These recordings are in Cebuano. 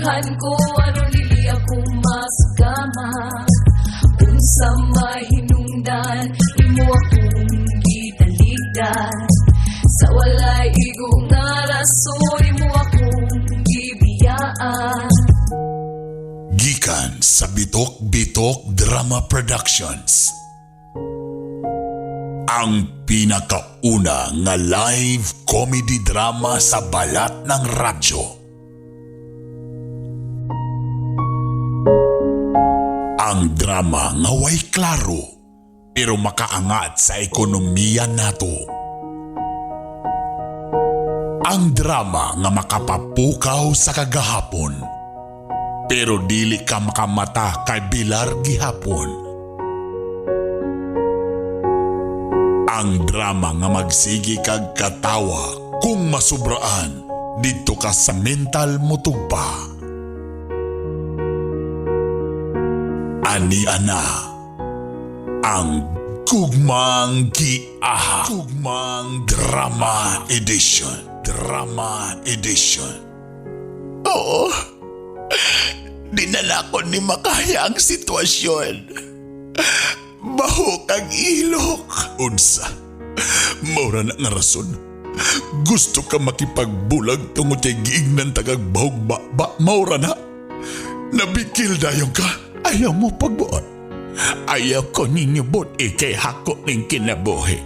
Gidaghan ko aron dili ako masugama. Unsa mahinungdan, imo akong gitalikdan. Sa walay igo nga rason, imo akong gibiyaan. Gikan sa Bitok Bitok Drama Productions. Ang pinakauna nga live comedy drama sa balat ng radyo. Ang drama nga way klaro pero makaangat sa ekonomiya nato. Ang drama nga makapapukaw sa kagahapon pero dili ka makamata kay Bilar gihapon. Ang drama nga magsigi kag katawa kung masubraan didto ka sa mental motugpa. Ani ana ang Gugmang Giaha. Gugmang Drama Edition. Drama Edition. Oo. Dinala ko ni makaya ang sitwasyon. Bahok ang ilok. Unsa? Maura na nga rason. Gusto ka makipagbulag tungod kay giignan tagag bahog ba, ba maura na. Nabikil dayon ka. Ayaw mo pagbuot. Ayaw ko ninyo buot ikay hako ning kinabuhi.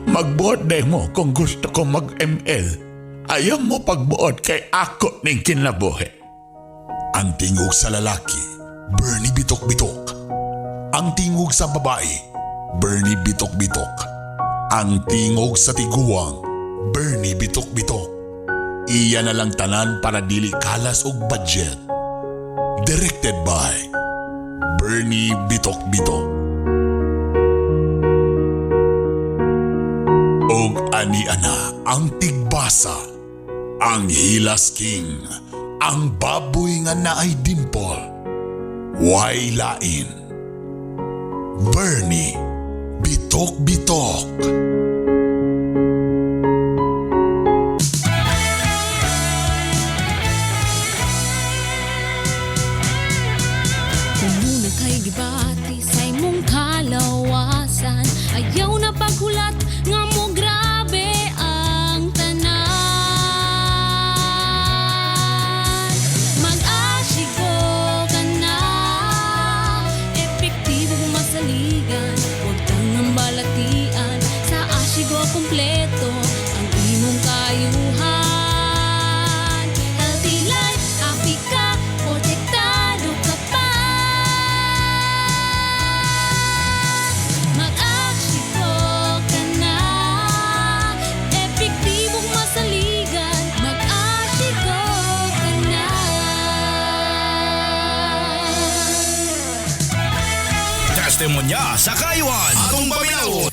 Magbuot day mo kung gusto ko mag-ML. Ayaw mo pagbuot kay ako ning kinabuhi. Ang tingog sa lalaki, Bernie Bitok Bitok. Ang tingog sa babae, Bernie Bitok Bitok. Ang tingog sa tiguang, Bernie Bitok Bitok. Iya na lang tanan para dili kalas og budget. Directed by Bernie Bitok Bitok. Og ani ana ang tigbasa, ang Hilas King, ang baboy nga naay dimple, way lain. Bernie Bitok Bitok. Kung kay gibati sa imong kalawasan, ayaw na paghulat nga mo grabe ang tanan. Mag-asigo ka na, epektibo kung masaligan, huwag kang nang balatian. Sa Ashigo kompleto ang imong kayuhan. Healthy life, happy ka, protektado ka pa. Mag-Ashigo ka na, epektibong masaligan. Mag-Ashigo ka na. Testimonya sa Kayuan. Atong paminawon.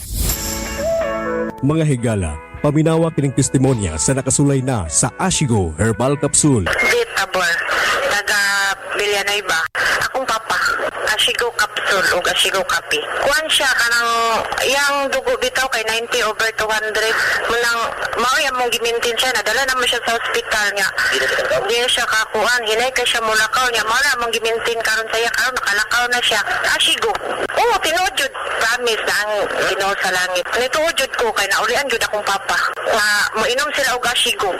Mga higala, paminawa kining testimonya sa nakasulay na sa Ashigo Herbal Capsule. Vegetable. Taga Villanueva. Akong papa. Ashigo capsule ug Ashigo kape. Kuan siya kanang iyang dugo bitaw kay 90 over 200. Munang mao yang mong gimintin siya, nadala naman siya sa ospital niya. Di siya kakuan, hinay kay siya mulakaw niya. Mao na mong gimintin karon sa iya, karon nakalakaw na siya. Ashigo. Oo, tinuod jud. Promise na ang Ginoo sa langit. Nituod jud ko kay naulian jud akong papa. Nga moinom sila og Ashigo.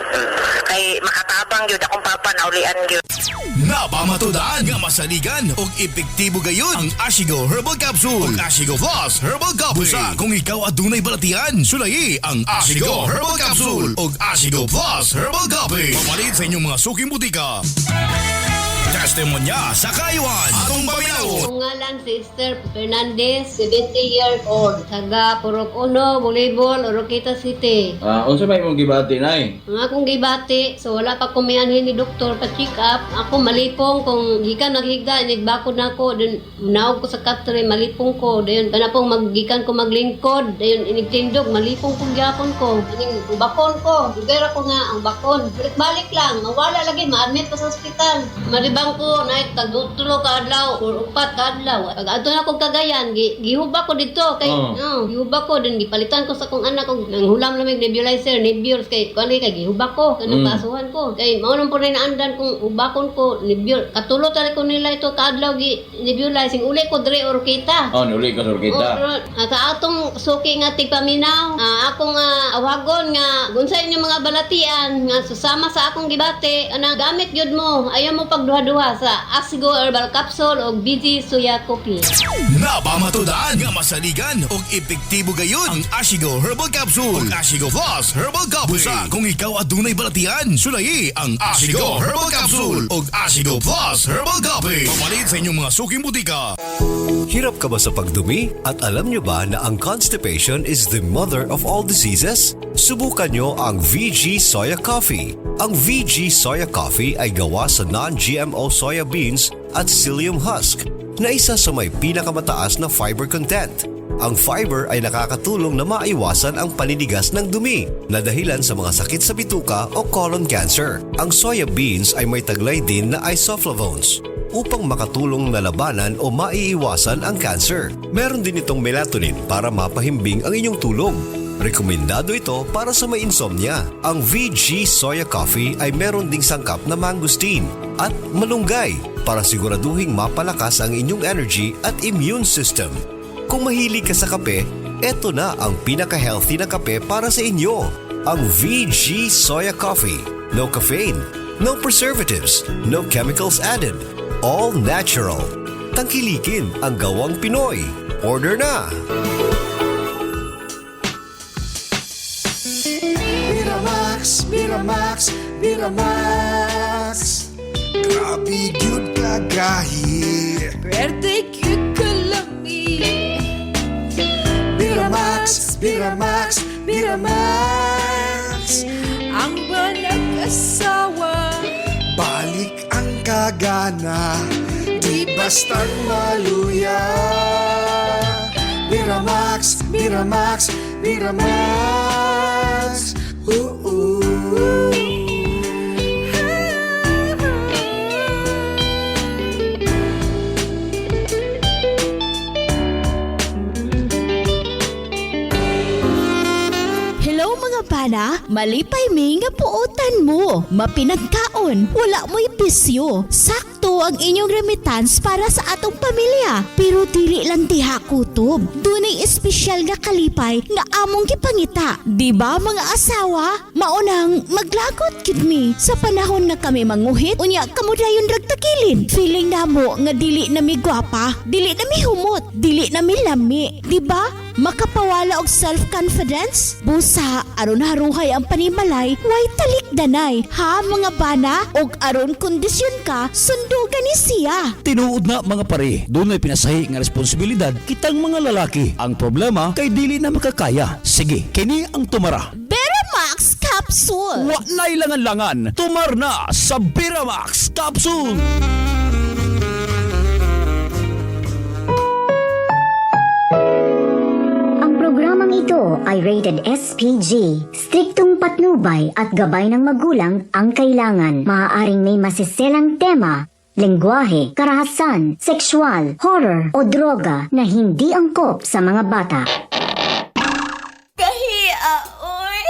Kay makatabang jud akong papa, naulian jud. Napamatudaan nga masaligan og epektibo gayon ang Ashigo Herbal Capsule ug Ashigo Plus Herbal Coffee. Busa kung ikaw adunay balatian, sulayi ang Ashigo Herbal Capsule ug Ashigo Plus Herbal Coffee. Papalit sa inyong mga suking butika. Testimonya sa Kayuan. Atong paminawon. Ang ngalan si Esther Fernandez, 70 years old. Taga Purok Uno, Volleyball, Oroquita City. Unsa may imong gibati nay? Ang akong gibati, so wala pa kumianhin ni doktor pa check up. Ako malipong kung gikan naghigda, nigbakod na ako, dun naog ko sa katre, malipong ko. Dayon kana pong maggikan ko maglingkod, dayon inigtindog, malipong ko gyapon ko. Aning ang bakon ko, dugay ra ko nga ang bakon. Balik-balik lang, mawala lagi, ma-admit ko sa ospital. Malibang Nanghulam ko na tag tulo ka adlaw or upat ka adlaw. Pag adto na ko Cagayan, gihuba ko dito kay oh, gihuba ko din gipalitan ko sa akong anak og nanghulam lamig nebulizer, nebules kay kuan kay gihuba ko kanang paasuhan ko. Kay mao nang pud naandan kung hubakon ko nebul. Katulo tali ko nila ito ka adlaw gi nebulizing uli ko dre Oroquieta. Oh, niuli ka sa Oroquieta. Oh, pero, sa atong suki nga tigpaminaw, akong awagon nga unsa inyong mga balatian nga susama sa akong gibati, ana gamit gyud mo, ayaw mo pagduha-duha sa Asigo Herbal Capsule o BG Soya Coffee. Napamatudaan nga masaligan og epektibo gayud ang Ashigo Herbal Capsule ug Ashigo Plus Herbal Coffee. Busa kung ikaw adunay balatian, sulayi ang Ashigo Herbal Capsule ug Ashigo Plus Herbal Coffee. Papalit sa inyong mga suking butika. Hirap ka ba sa pagdumi? At alam nyo ba na ang constipation is the mother of all diseases? Subukan nyo ang VG Soya Coffee. Ang VG Soya Coffee ay gawa sa non-GMO soya beans at psyllium husk na isa sa may pinakamataas na fiber content. Ang fiber ay nakakatulong na maiwasan ang paninigas ng dumi na dahilan sa mga sakit sa bituka o colon cancer. Ang soya beans ay may taglay din na isoflavones upang makatulong na labanan o maiiwasan ang cancer. Meron din itong melatonin para mapahimbing ang inyong tulog. Rekomendado ito para sa may insomnia. Ang VG Soya Coffee ay meron ding sangkap na mangosteen at malunggay para siguraduhing mapalakas ang inyong energy at immune system. Kung mahilig ka sa kape, eto na ang pinaka-healthy na kape para sa inyo. Ang VG Soya Coffee. No caffeine, no preservatives, no chemicals added. All natural. Tangkilikin ang gawang Pinoy. Order na! Miramax, Miramax, Miramax. Grabe gyud kagahi. Pwerte gyud kalami. Miramax, Miramax, Miramax. Ang banag-asawa. Balik ang kagana, di bastang maluya. Miramax, Miramax, Miramax. Ooh. Hello mga bana, malipay mi nga puotan mo. Mapinagkaon, wala mo'y bisyo. Sakto ang inyong remittance para sa atong pamilya. Pero dili lang diha kutob. Dunay espesyal nga kalipay nga among gipangita. Di ba mga asawa? Maunang maglagot gid mi sa panahon nga kami manguhit unya kamo dayon ragtakilid. Feeling namo nga dili na mi gwapa, dili na mi humot, dili na mi lami. Di ba? Makapawala og self-confidence? Busa, aron haruhay ang panimalay, way talikdanay. Ha mga bana? Og aron kondisyon ka, sundugan ni siya. Tinuod na mga pare, dunay pinasahi nga responsibilidad kitang mga lalaki. Ang problema kay dili na makakaya. Sige, kini ang tumara. Beramax Capsule! Wa na'y langan-langan, tumar na sa Beramax Capsule! Ang programang ito ay rated SPG. Striktong patnubay at gabay ng magulang ang kailangan. Maaaring may masiselang tema, lengguwahe, karahasan, sexual, horror o droga na hindi angkop sa mga bata. Kahia, oy.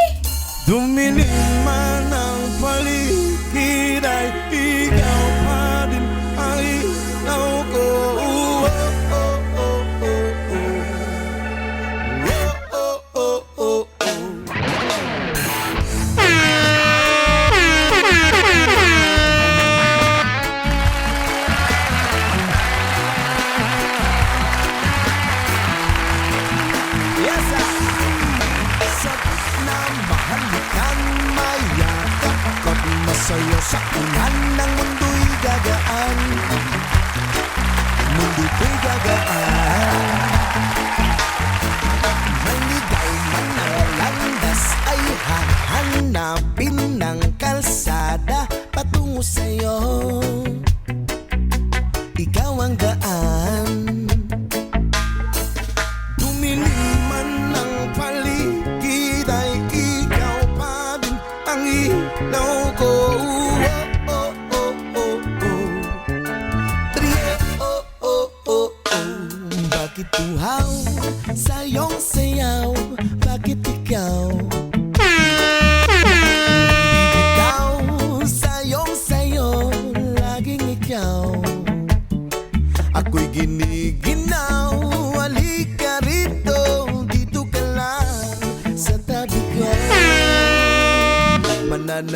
Dumilim man ang paligid ay ikaw pa din ang ilaw ko. Oh. Oh. Yes, sir. Sakit na mahalikan, mayakap ko't masayo sa ulan ng mundo'y gagaan. Mundo ko'y gagaan. Maligaw man ang landas ay hahanapin ng kalsada patungo sa'yo. Ikaw ang daan. Dumilim man ang paligid ay ikaw pa din ang ilaw ko. Oh.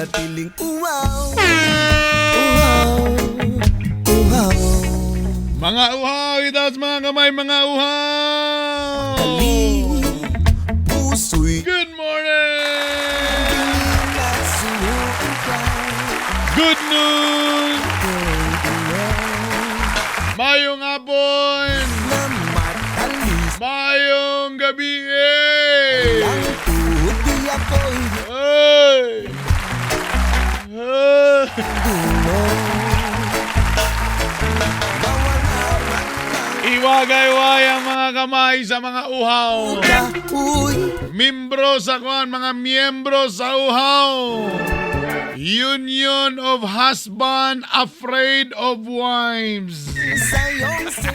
Mananatiling uwaw. Uhaw, uhaw. Mga uhaw, itaas mga kamay, mga uhaw! Puso'y Good morning! Good noon! Mayong hapon! Mayong gabi! Eh! Hey! Hey! Iwagayway ang mga kamay sa mga uhaw. Membro sa kuan, mga miyembro sa uhaw. Union of Husband Afraid of Wives.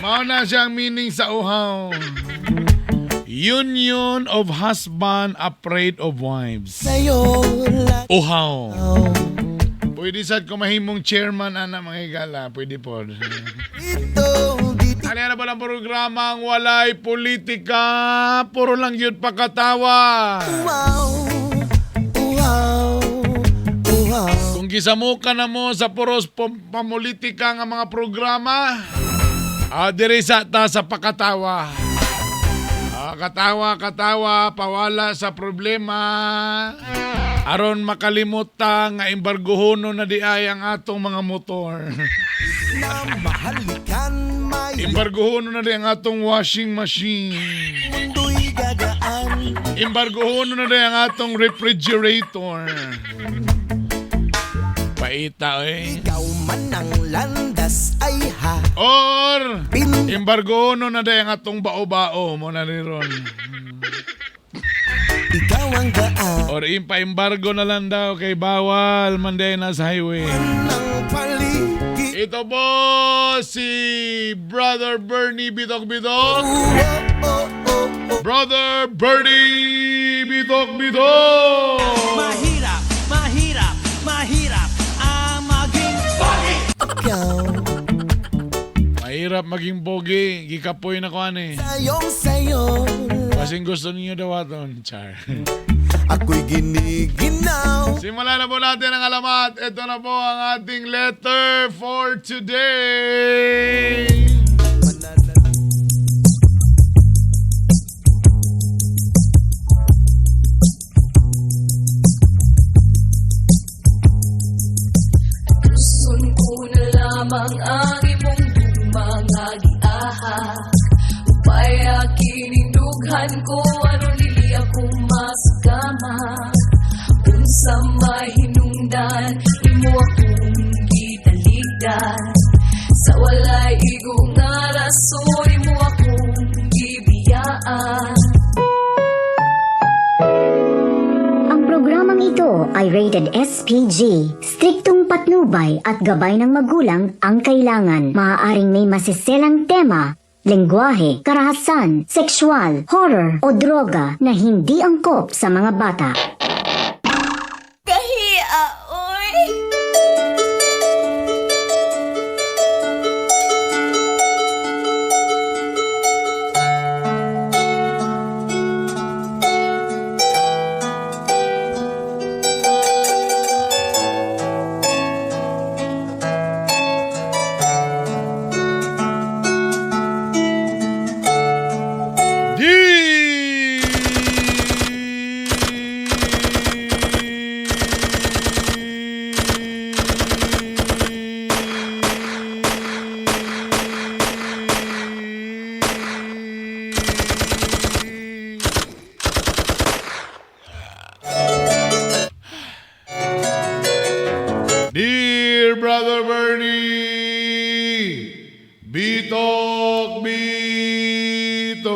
Mao na siyang meaning sa uhaw. Union of Husband Afraid of Wives. Uhaw. Pwede sad kumahimong chairman ana mga higala. Pwede po. Ano na ba ang programa ang walay politika? Puro lang yun pakatawa. Kung gisamuka na mo sa puros pamulitika nga mga programa, diri sa ta sa pakatawa. Katawa, katawa, pawala sa problema. Aron makalimot ta nga embargohono na di ay ang atong mga motor. Embargohono na di ang atong washing machine. Embargohono na di ang atong refrigerator. Paita eh. Ikaw man ang landas ay ha. Or embargohono na di ang atong bao-bao mo na ni ron. Ikaw ang daan. Or impa-embargo na lang daw kay bawal man di na sa highway. Ito po si Brother Bernie Bitok Bitok. Brother Bernie Bitok Bitok. Mahirap, mahirap, mahirap ang maging pogi. Mahirap maging pogi. Gikapoy na ko ani. Sayong sayo. Kasing gusto ninyo daw aton. Char. Ako'y giniginaw. Simulan na po natin ang alamat. Ito na po ang ating letter for today. Gusto ko na lamang ang imong mga giahak. Upaya kinindughan ko aron dili ako masugama. Unsa may hinungdan imo akong gitaligdan. Sa walay igo nga rason imo akong gibiyaan. Ang programang ito ay rated SPG. Striktong patnubay at gabay ng magulang ang kailangan. Maaaring may masiselang tema, lengguwahe, karahasan, sexual, horror o droga na hindi angkop sa mga bata. Kahiya, oy! Dear Brother Bernie, Bitok Bitok.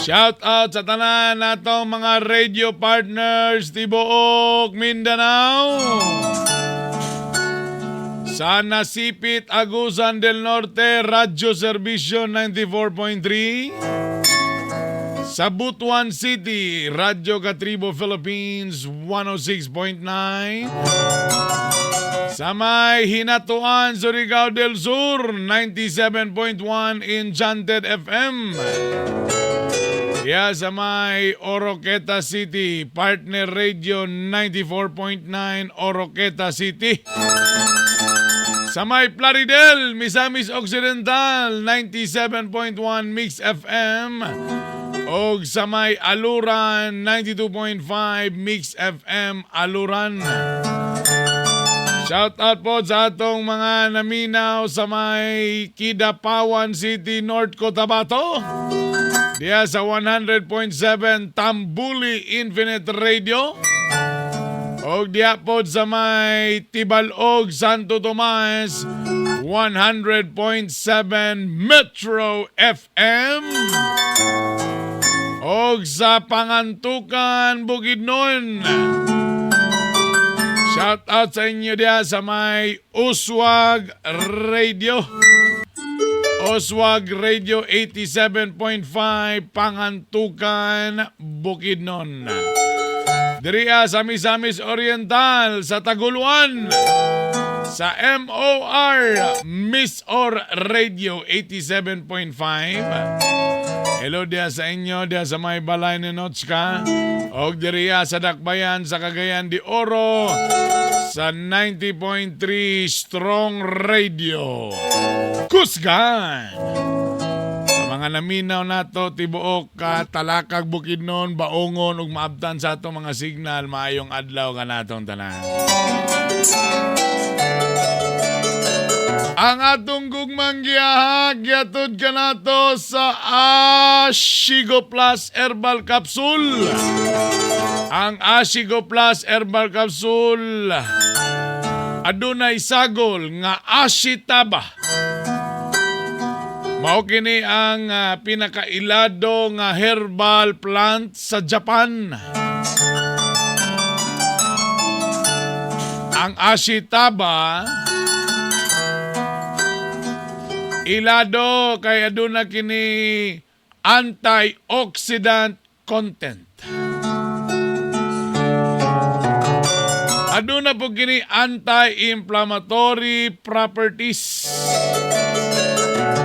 Shout out sa tanan natong mga radio partners tibuok Mindanao. Sa Nasipit, Agusan del Norte, Radyo Serbisyo 94.3. Sa Butuan City, Radyo Katribo Philippines 106.9. Sa may Hinatuan, Surigao del Sur, 97.1 Enchanted FM. Yeah, sa may Oroqueta City, Partner Radio 94.9 Oroqueta City. Sa may Plaridel, Misamis Occidental, 97.1 Mix FM. Og sa may Aluran, 92.5 Mix FM Aluran. Shout out po sa atong mga naminaw sa may Kidapawan City, North Cotabato. Diya sa 100.7 Tambuli Infinite Radio. Og diya po sa may Tibalog, Santo Tomas, 100.7 Metro FM. Og sa Pangantukan, Bukidnon. Shout out sa inyo diya sa may Uswag Radio. Uswag Radio 87.5 Pangantukan, Bukidnon. Diriya sa Misamis Oriental sa Taguluan sa MOR Miss Or Radio 87.5. Hello diya sa inyo diya sa may balay ni Notska. Og diriya sa Dakbayan sa Cagayan de Oro sa 90.3 Strong Radio. Kusgan! Sa mga naminaw nato tibuok ka Talakag, Bukidnon, Baongon ug maabtan sa atong mga signal, maayong adlaw kanatong tanan. Ang atong gugmang giyahag giatod kanato sa Ashigo Plus Herbal Capsule. Ang Ashigo Plus Herbal Capsule adunay sagol nga Ashitaba. Mao kini ang pinakailado nga herbal plant sa Japan. Ang Ashitaba ilado kay aduna kini antioxidant content. Aduna po kini anti-inflammatory properties.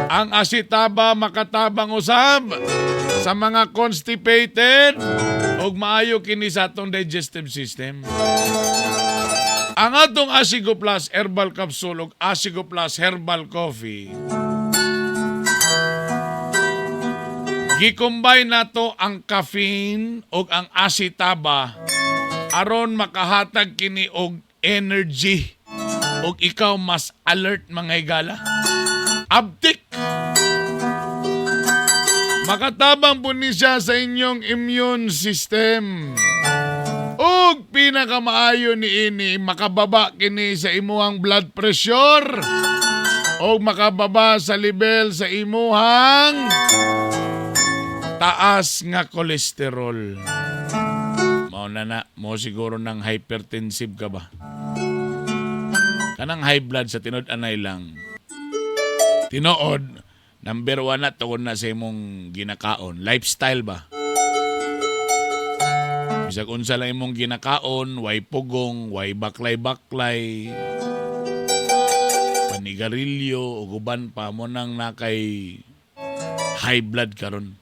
Ang asitaba makatabang usab sa mga constipated ug maayo kini sa atong digestive system. Ang atong Asigo Plus Herbal Capsule ug Asigo Plus Herbal Coffee, gi-combine nato ang caffeine ug ang asitaba aron makahatag kini og energy ug ikaw mas alert, mga higala. Abtik! Makatabang po ni siya sa inyong immune system. Ug pinakamaayo ni ini, makababa kini sa imuhang blood pressure o makababa sa level sa imuhang taas nga kolesterol. Mao na na, mo siguro ng hypertensive ka ba? Kanang high blood sa tinud anay lang. Tinuod, number 1 na tungod na sa imong ginakaon. Lifestyle ba? Bisag unsa lang imong ginakaon, way pugong, way baklay-baklay, panigarilyo, ug uban pa mo nang nakay high blood karon.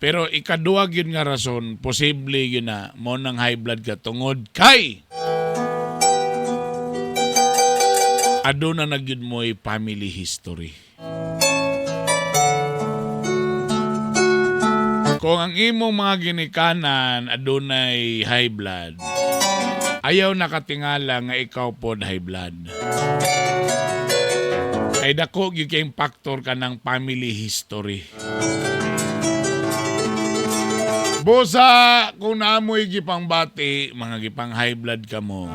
Pero ikaduha gyud nga rason, posible gyud na mo nang high blood ka tungod kay aduna na gyud mo'y family history. Kung ang imong mga ginikanan adunay high blood, ayaw nakatingala nga ikaw pod high blood. Kay dako gyud kay factor ka ng family history. Busa kung naamoy gipang bati, mga gipang high blood ka mo,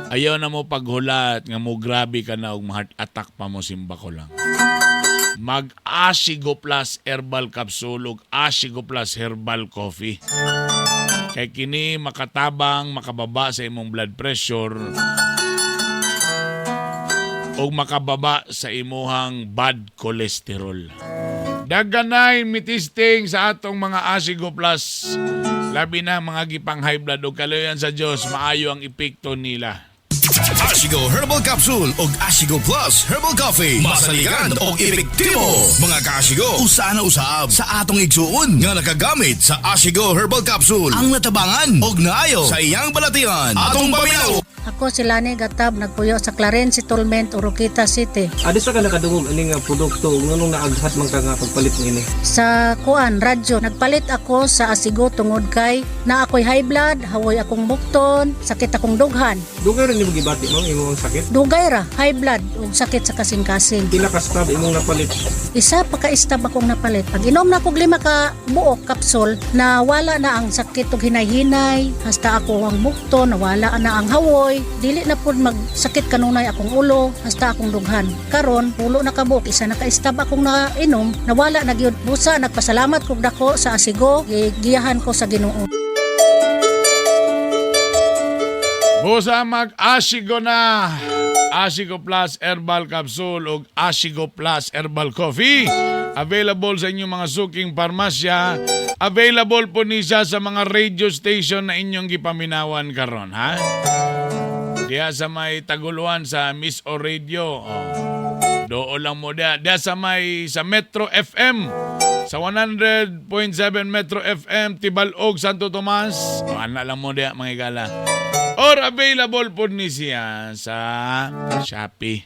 ayaw na mo paghulat nga mo grabe ka na og heart attack pa mo, simba ko lang. Mag Asigo Plus Herbal Capsule ug Asigo Plus Herbal Coffee. Kay kini makatabang, makababa sa imong blood pressure ug makababa sa imuhang bad cholesterol. Daganay mitisting sa atong mga Asigo Plus. Labi na mga gipang high blood ug kaluyan sa Dios, maayo ang epekto nila. Ashigo Herbal Capsule ug Ashigo Plus Herbal Coffee. Masaligan og epektibo. Mga kaashigo, usa na usab sa atong igsuon nga nakagamit sa Ashigo Herbal Capsule ang natabangan og naayo sa iyang balatian. Atong paminaw. Ako si Lani Gatab, nagpuyo sa Claren Settlement, Oroquieta City. Adi sa ka nakadungog ani nga produkto, nganong naaghat man ka nga pagpalit niini? Sa kuan, radyo, nagpalit ako sa Asigo tungod kay na ako'y high blood, hawoy akong bukton, sakit akong dughan. Dugay ra nimo gibati, ma'am, imong sakit? Dugay ra, high blood ug sakit sa kasing-kasing. Pila ka stab imong napalit? Isa pa ka stab akong napalit. Pag inom na kog lima ka buok kapsul, nawala na ang sakit ug hinay-hinay, hasta ako ang bukton, nawala na ang hawoy, dili na pud magsakit kanunay akong ulo, hasta akong dughan. Karon, 8 na ka buok, isa na ka stab akong nainom, nawala na gyud. Busa nagpasalamat kog dako sa Asigo, gigiyahan ko sa Ginoo. Busa mag-Ashigo na. Ashigo Plus Herbal Capsule o Ashigo Plus Herbal Coffee. Available sa inyong mga suking parmasya. Available po ni siya sa mga radio station na inyong gipaminawan karon, ha? Diya sa may Taguluan sa Miss O Radio. Oh. Doon lang mo diya. Diya sa may sa Metro FM. Sa 100.7 Metro FM, Tibalog, Santo Tomas. O, ana lang mo diya, mga igala. Or available po ni siya sa Shopee.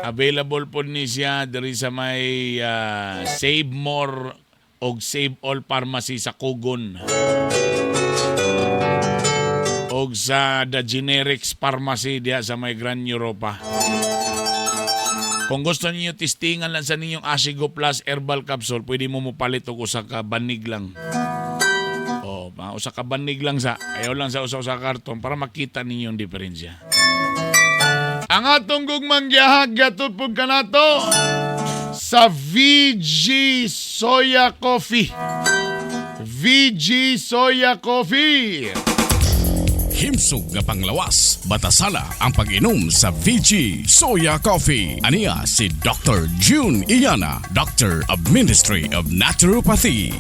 Available po ni siya diri sa may Save More og Save All Pharmacy sa Kugon. Og sa The Generics Pharmacy diya sa may Grand Europa. Kung gusto niyo testingan lang sa ninyong Asigo Plus Herbal Capsule, pwede mo mopalit og usa ka banig lang. Oh, mga usa ka banig lang sa, ayaw lang sa usa-usa karton para makita ninyo ang diferensya. Ang atong gugmang giyahag gatod pud kanato sa VG Soya Coffee. VG Soya Coffee. Himsog nga panglawas, batasala ang pag-inom sa VG Soya Coffee. Aniya si Dr. June Iyana, Doctor of Ministry of Naturopathy.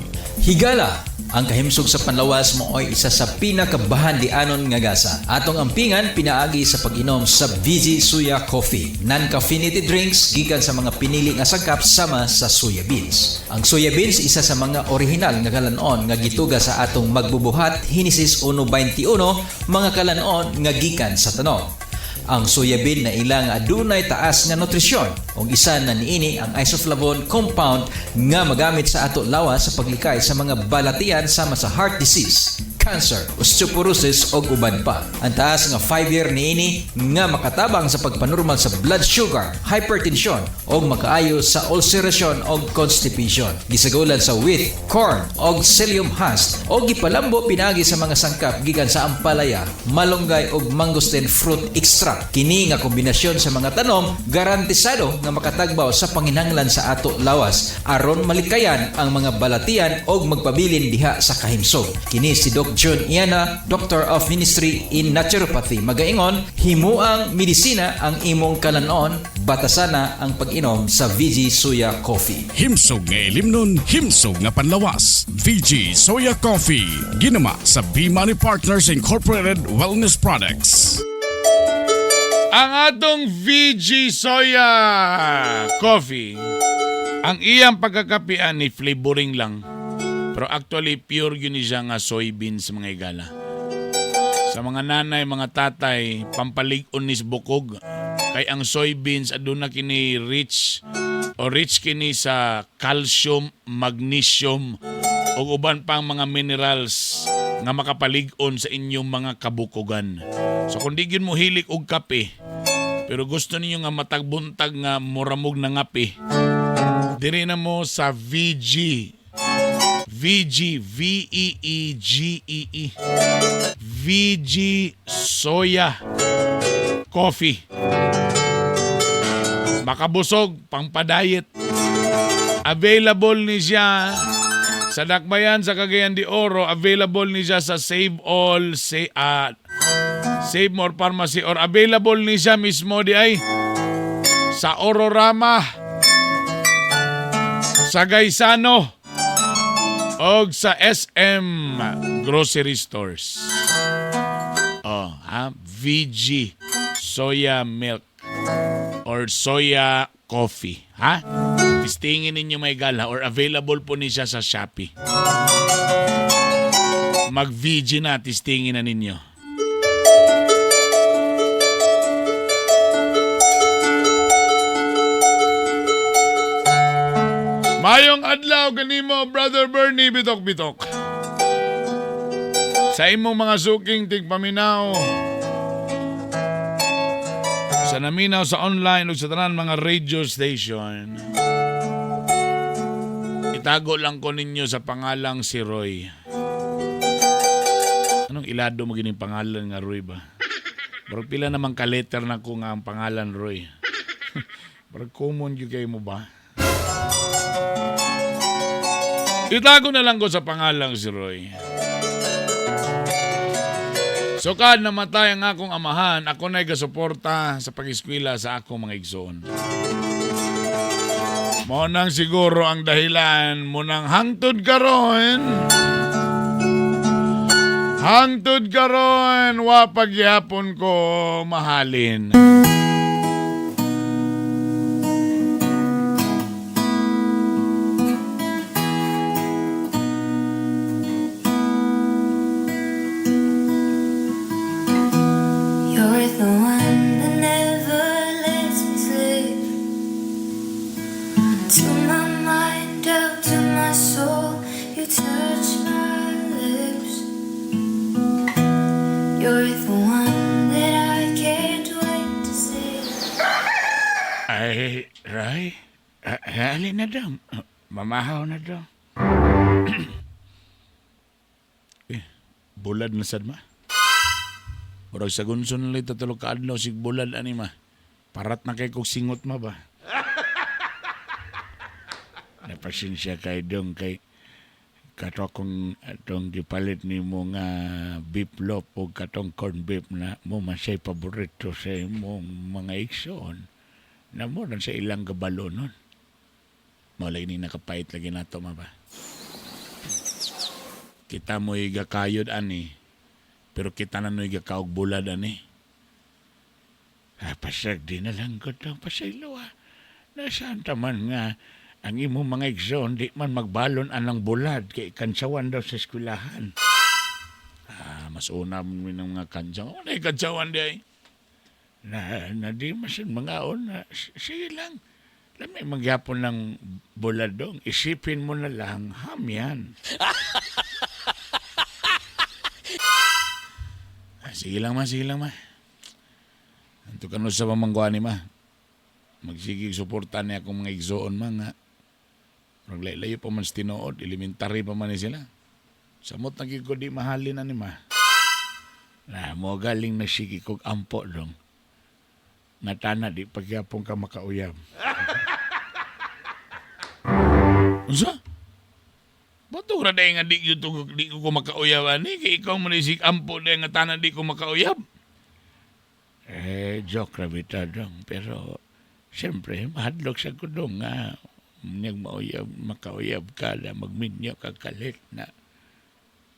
Higala, ang kahimsog sa panlawas mooy isa sa pinakabahandianon nga gasa. Atong ampingan pinaagi sa pag-inom sa VG Soya Coffee. Non-caffeinated drinks gikan sa mga pinili nga sangkap sama sa soya beans. Ang soya beans isa sa mga orihinal nga kalanon nga gituga sa atong magbubuhat Henesis 1:21, mga kalanon nga gikan sa tanom. Ang soya bean na ilang adunay taas nga nutrisyon ug isa na niini ang isoflavone compound nga magamit sa ato lawas sa paglikay sa mga balatian sama sa heart disease, cancer, osteoporosis ug uban pa. Ang taas nga 5-year niini nga makatabang sa pagpanormal sa blood sugar, hypertension ug makaayo sa ulceration ug constipation. Gisagulan sa wheat, corn ug psyllium husk ug gipalambo pinaagi sa mga sangkap gikan sa ampalaya, malunggay ug mangosteen fruit extract. Kini nga kombinasyon sa mga tanom garantisado nga makatagbaw sa panginahanglan sa ato lawas aron malikayan ang mga balatian og magpabilin diha sa kahimsog. Kini si Doc John Iana, Doctor of Ministry in Naturopathy. Magaingon, himuang medisina ang imong kalanon, batasana ang pag-inom sa VG Soya Coffee. Himsog nga ilimnon, himsog nga panlawas. VG Soya Coffee. Ginama sa B-Money Partners Incorporated Wellness Products. Ang atong VG Soya Coffee, ang iyang pagkakapian ni flavoring lang. Pero actually, pure yun siya nga soybeans, mga igala. Sa mga nanay, mga tatay, pampalig-on nis bukog. Kay ang soybeans, aduna kini rich o rich kini sa calcium, magnesium, ug uban pang mga minerals nga makapalig-on sa inyong mga kabukogan. So kung di gyud mo hilik og kape, pero gusto ninyo nga matagbuntag nga muramog na ngape, diri na mo sa VG. VG, VEEGEE. VG Soya Coffee. Makabusog, pangpadayet. Available ni siya sa Dakbayan sa Cagayan de Oro. Available ni siya sa Save All, Save More Pharmacy or available ni siya mismo di ay sa Ororama, sa Gaisano, og sa SM Grocery Stores. Oh, ha? Ha? VG soya milk or soya coffee. Ha? Testingin ninyo may gala or available po ni siya sa Shopee. Mag-VG na, testingin na ninyo. Mayong adlaw kanimo, Brother Bernie Bitok-Bitok. Sa imong mga suking tigpaminaw, sa naminaw sa online ug sa tanan mga radio station. Itago lang ko ninyo sa pangalang si Roy. Anong ilado mo gining pangalan nga Roy ba? Pero pila naman ka letter na ko nga ang pangalan Roy. Pero common gyud kay mo ba? Itago na lang ko sa pangalang si Roy. So kad namatay ang akong amahan, ako na'y gasuporta sa pag-eskwela sa akong mga igsoon. Mao nang siguro ang dahilan mo nang hangtod karon. Hangtod karon wa pagyapon ko mahalin. You're the one that never lets me sleep. To my mind, out to my soul, you touch my lips. You're the one that I can't wait to see. Ay, Ray, alin na daw. Mamahaw na daw. Eh, bulad na sad ma. Murag sa gunson lang tulo ka adlaw sig bulad ani ma. Parat na kay kog singot ma ba. Napasensya kay dong kay kato akong atong gipalit nimo nga beef loaf o katong corn beef na mo man siya'y paborito sa imong mga igsoon na mo na sa ilang gabalo nun. Mao lagi ni nakapait lagi nato ma ba. Kita mo'y gakayod ani, pero kita na no'y gakaog bulad ani. Ah, pasag di na lang ko itong pasaylo ah. Nasaan taman nga ang imong mga igsoon di man magbalon anang bulad kay kantsawan daw sa eskwelahan. Ah, mas una mo ng mga kantsawan. Ano yung kantsawan di ay? Na, na di masin mga una. Sige lang. Lami magyapon ng bulad dong. Isipin mo na lang, ham yan. Ah, sige lang ma, sige lang ma. Anto ka no sa pamangkuan ni ma. Magsigig suporta niya akong mga igsoon ma nga. Murag layo pa man sa tinuod, elementary pa man ni sila. Samot na gyud ko di mahalin ani ma. Na mo galing na sige kog ampo dong. Nga tana di pagyapon ka makauyab. Unsa? Bato ra day nga di gyud to di ko makauyab ani kay ikaw man isig ampo day nga tanan di ko makauyab. Eh, joke ra bitaw dong, pero siyempre mahadlok sa ko dong nga niyag mauyab, makauyab ka na magminyo ka kalit na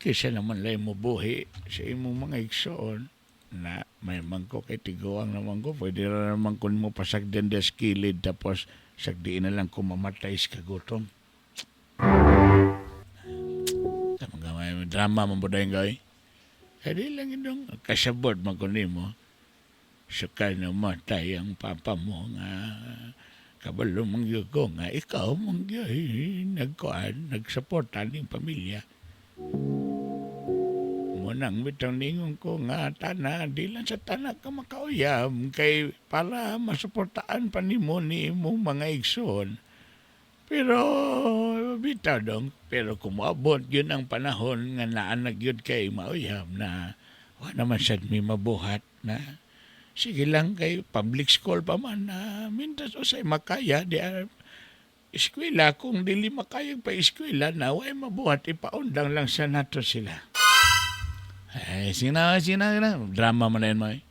kaysa naman lay mo buhi sa imong mga igsoon na may mangko kay tiguang naman ko, pwede ra naman kun mo pasagdan des kilid tapos sagdiin na lang kung mamatay sa kagutom. Tama nga, may drama man po dahil gawin. Kaya di lang idong kasabot man ko nimo. Sukal na matay ang papa mo nga kabalo man gyud ko nga ikaw man gyud nagkuan nagsuporta ning pamilya. Munang bitaw ningon ko nga tana di lang sa tana ka makauyab kay para masuportaan pa nimo ni imong mga igsoon. Pero bitaw dong, pero kung moabot yun ang panahon nga naanag yun kay mauyab na wa naman sad mi mabuhat na sige lang kay public school pa man na mintas usay makaya di eskwela kung dili makaya pa eskwela na way mabuhat ipaundang lang sa nato sila. Ay, sina, sina, sina. Drama man na yun, may.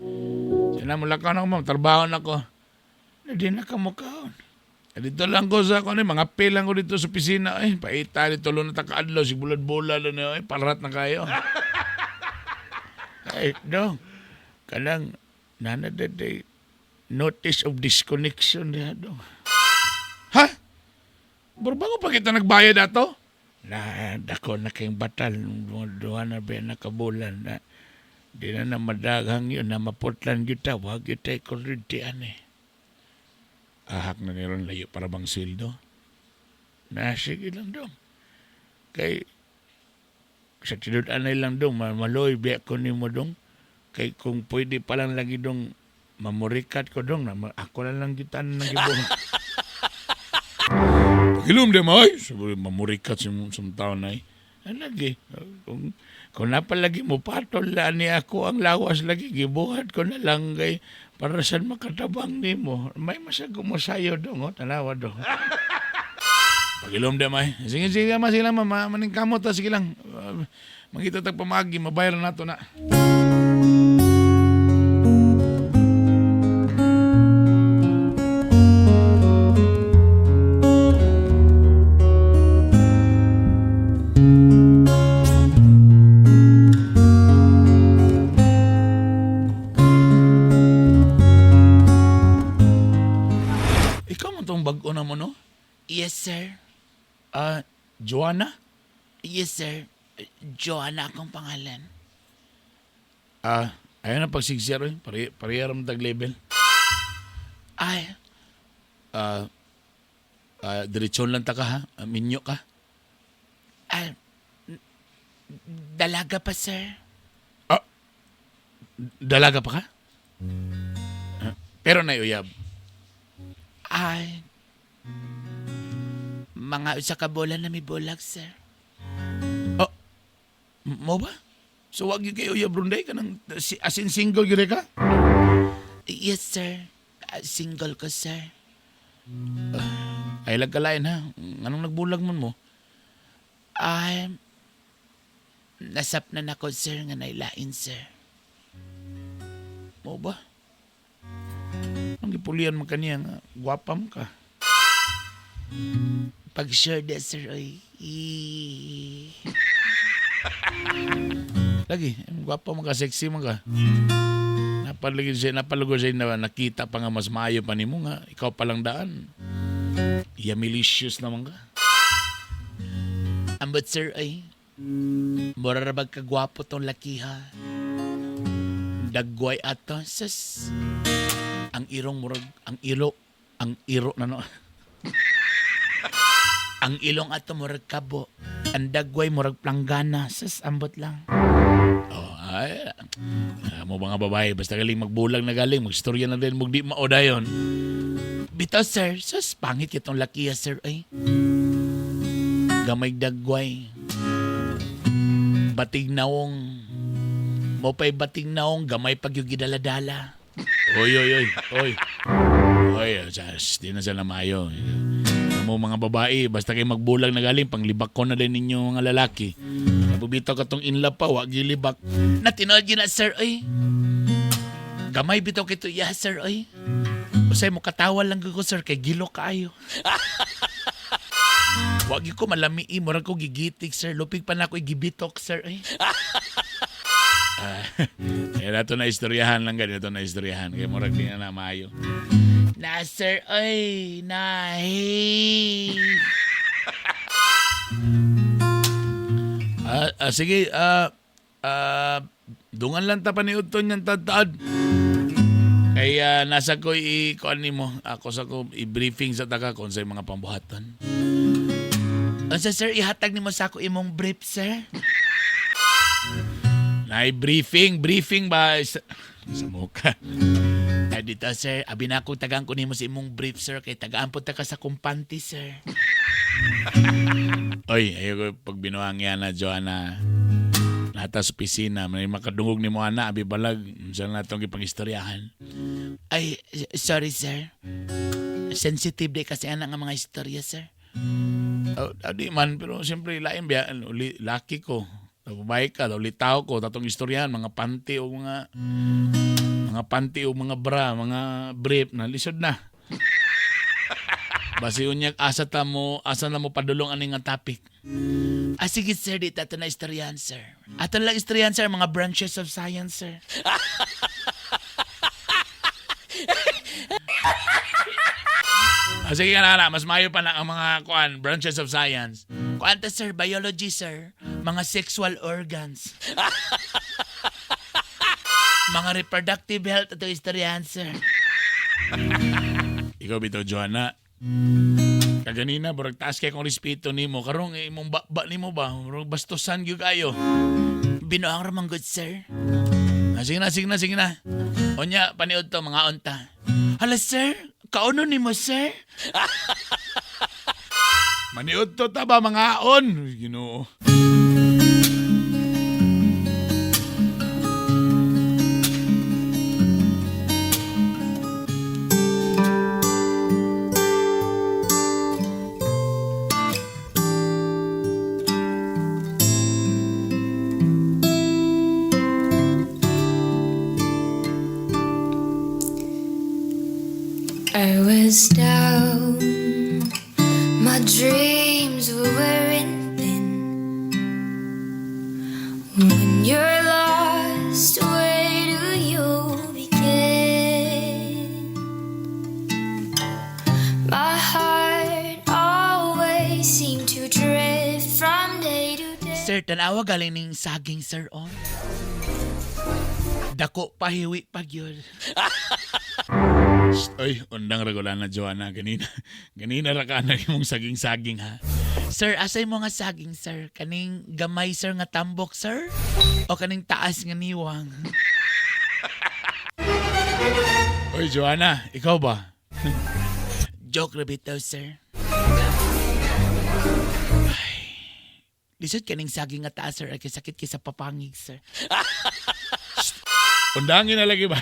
Sina, mula ka na ako, ma'am. Trabaho na ko. Hindi na ka mukhaon. Dito lang ko sa ano, mga pilang ko dito sa opisina. Eh, paita dito lang na takaadlaw, si bulad-bulad na eh, parat na kayo. Ay, dong. Kanang nanadaday notice of disconnection diha dong. Ha? Pero bago pa kita nagbayad ato? Na, dako na kayong batal. Duha na ba nakabulan na. Di na na madaghang yun na maputlan yun ta. Wag yun tayo kurinti ani. Ahak na niron layo para bang sildo. Na, sige lang dong. Kay, sa tinud-anay lang dong, maloy biya ko nimo dong. Kay kung pwede pa lang lagi dong, mamurikat ko dong, na, ako na lang kita nang gibuhat. Pagilom di mo, ay! Sabi, mamurikat sa taon na eh. Ay, lagi. Kung napalagi mo, patol na ni ako ang lawas lagi, gibuhat ko na lang kay para saan makatabang ni mo. May masago mo sayo dong, oh, tanawa dong. Pagilom di may. Sige, sige, ma, sige lang, ma, maning kamot, ta, sige lang. Makita tag pamagi, mabayaran nato na. Ikaw mo tong bag-o na mo, no? Yes, sir. Joanna? Yes, sir. Joanna akong pangalan. Ayun na pagsigsir, eh. Pareha ram tag level. Ay, Diretsyon lang ta ka, ha? Minyo ka? Ay, dalaga pa, sir. Dalaga pa ka? Pero naiuyab. Ay, mga usa ka bola na may bulag, sir. Oh, mo ba? So wag yun kayo uyab runday ka ng, si, as in single gyud ka? Yes, sir. Single ko, sir. Ay lagkalain ha. Anong nagbulag man mo? Ay, nasapnan ako, sir, nga nailain, sir. Mo ba? Ang gipulian man kaniya nga, gwapam ka. Pag sure de, sir, oy. Lagi, gwapa man ka, sexy man ka. Napalugod siya, napalugod siya na nakita pa nga mas maayo pa nimo nga, ikaw palang daan. Yamilicious naman ka. Ambot, sir, oy. Mura ra bag kagwapo tong lakiha. Dagway ato, sus. Ang irong murag, ang ilo, ang iro na no. Ang ilong ato murag kabo. Ang dagway murag planggana, sus, ambot lang. Oh, ay, mo mga babae, basta galing magbulag na galing, magstorya na din, mugdi mao dayon. Bitaw, sir, sus, pangit itong lakiha, sir, ay. Gamay dagway. Batig naong. Mo pa'y batig naong, gamay pag yung gidala-dala. Oy, oy, oy, oy. Oy, sas, di na sila mayo. Mo mga babae, basta kayo magbulag na galing, panglibak ko na din ninyo mga lalaki. Nabubitaw ka tong inlove pa, wag gilibak. Natinood yun na, sir, oy. Gamay bitaw kito, yeah, sir, oy. Usay mo katawa lang ko, sir, kay gilo kaayo. Wag ko malamii, murag ko gigitik, sir. Lupig pa na ako gibitok, sir, oy. Ato na istoryahan lang ganito na istoryahan. Kaya murag di na maayo. Na, sir, oy, na, hey. Sige, dungan lang ta paniudto niyan tataad. Kaya nasa ko i-kuan nimo, ako sa ko i-briefing sa taka kung sa mga pambuhatan. Unsa, sir, ihatag nimo sa ako imong brief, sir? Nay briefing, briefing ba sa muka. Ay, dito, sir, abi na akong tagaan ko nimo sa imong brief, sir, kay tagaan po ta ka sa kumpanti, sir. Oy, ayoko pag binuang yan na, Joanna. Nata sa opisina, may makadungog ni mo ana, abi balag, saan na itong ipangistoryahan. Ay, sorry, sir. Sensitive di kasi anak nga mga istorya, sir. Oh, di man, pero siyempre, lain biya, uli, laki ko. Babae ka, ulitaw ko, tatong istoryahan, mga panty o mga panty o mga bra, mga brief na lisod na. Basi unyag asa ta mo, asa na mo padulong ani nga topic. Ah, sige sir, di tato na istoryahan, sir. Ato lang istoryahan, sir, mga branches of science, sir. Ah, sige na, na, mas mayo pa na ang mga kuan, branches of science. Kuan ta, sir, biology, sir. Mga sexual organs. Mga reproductive health ato istoryahan, sir. Ikaw bitaw, Joanna. Kaganina, burag taas kay kong respeto nimo. Karong eh, imong ba nimo ba? Murag bastusan gyud kayo. Binuang ra man good, sir. Ah, sige na, sige na, sige na. Onya, paniod to, mga onta. Hala, sir. Kauno nimo, sir? Maniod to ta ba, mga on? Ginoo. I was down, my dreams were wearing thin. When you're lost, where do you begin? My heart always seemed to drift from day to day. Sir, tanawa galing ning saging, sir, oh. Dako pahiwi pag yun. Shh, oy, undang regular na Joanna. Ganina, ganina ra ka na imong saging-saging ha. Sir, asay mo nga saging, sir? Kaning gamay, sir, nga tambok, sir? O kaning taas nga niwang? Oy, Joanna, ikaw ba? Joke ra bitaw, sir. Ay, lisod kaning saging nga taas, sir. Ay, kay sakit kay sa papangig, sir. Undangin na lagi ba?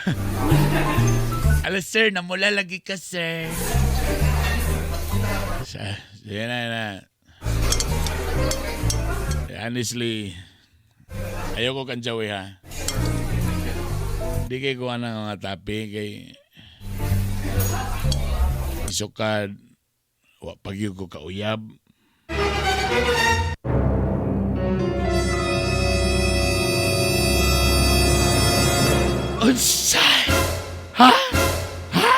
Alas, sir, namula lagi ka, sir. Sa, sige na, na. Honestly, ayoko kang jawi, ha. Di kay kuha ng mga topic kay isukad wa pagyud ko kauyab. Unsay? Ha? Ha?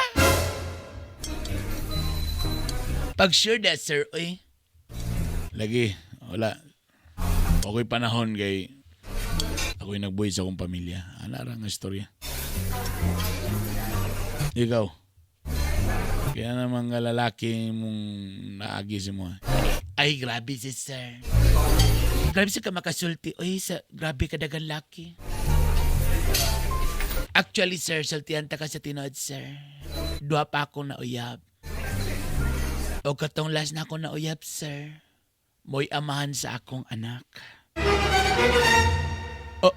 Pag sure that, sir, oy. Lagi, wala. Ako'y panahon kay ako'y nagbuhi sa akong pamilya. Ana ra nga istorya. Ikaw. Kaya naman nga lalaki mong naagi si mo. Ay, grabe si sir. Grabe sa ka makasulti. Oy, sa, grabe ka dagan laki. Actually, sir, sultihan ta ka sa tinood, sir. Duha pa akong nauyab. O katong last na akong nauyab, sir. Mo'y amahan sa akong anak. Oh.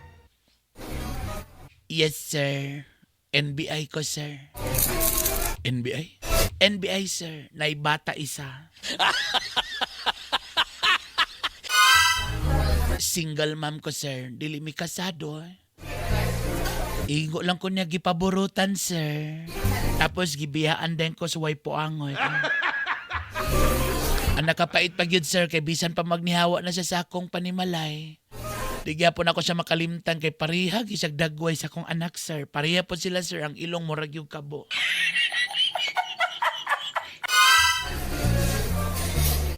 Yes, sir. NBI ko, sir. NBI? NBI, sir. Naibata isa. Single mom ko, sir. Dili mi kasado, eh. Ingo lang ko niya gipaburutan, sir. Tapos gibiyaan din ko sa waypoangoy. Ang nakapait pag yun, sir, kay bisan pa magnihawa na siya sa akong panimalay. Di gyapon ako siya makalimtan kay pareha gisag dagway sa akong anak, sir. Pareha po sila, sir, ang ilong murag yung kabo.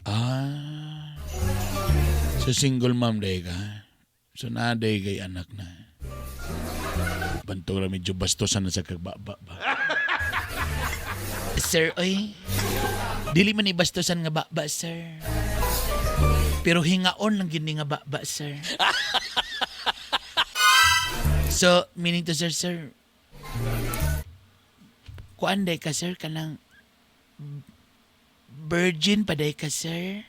Ah. So single mom day ka. So naa day kay anak na. Bantog ra medyo bastosan na sa kagbaba ba. Sir, oy. Dili man ibastosan nga baba, sir. Pero hingaon lang gini nga baba, sir. So, meaning to sir, sir, kuan day ka, sir, kanang virgin pa day ka, sir?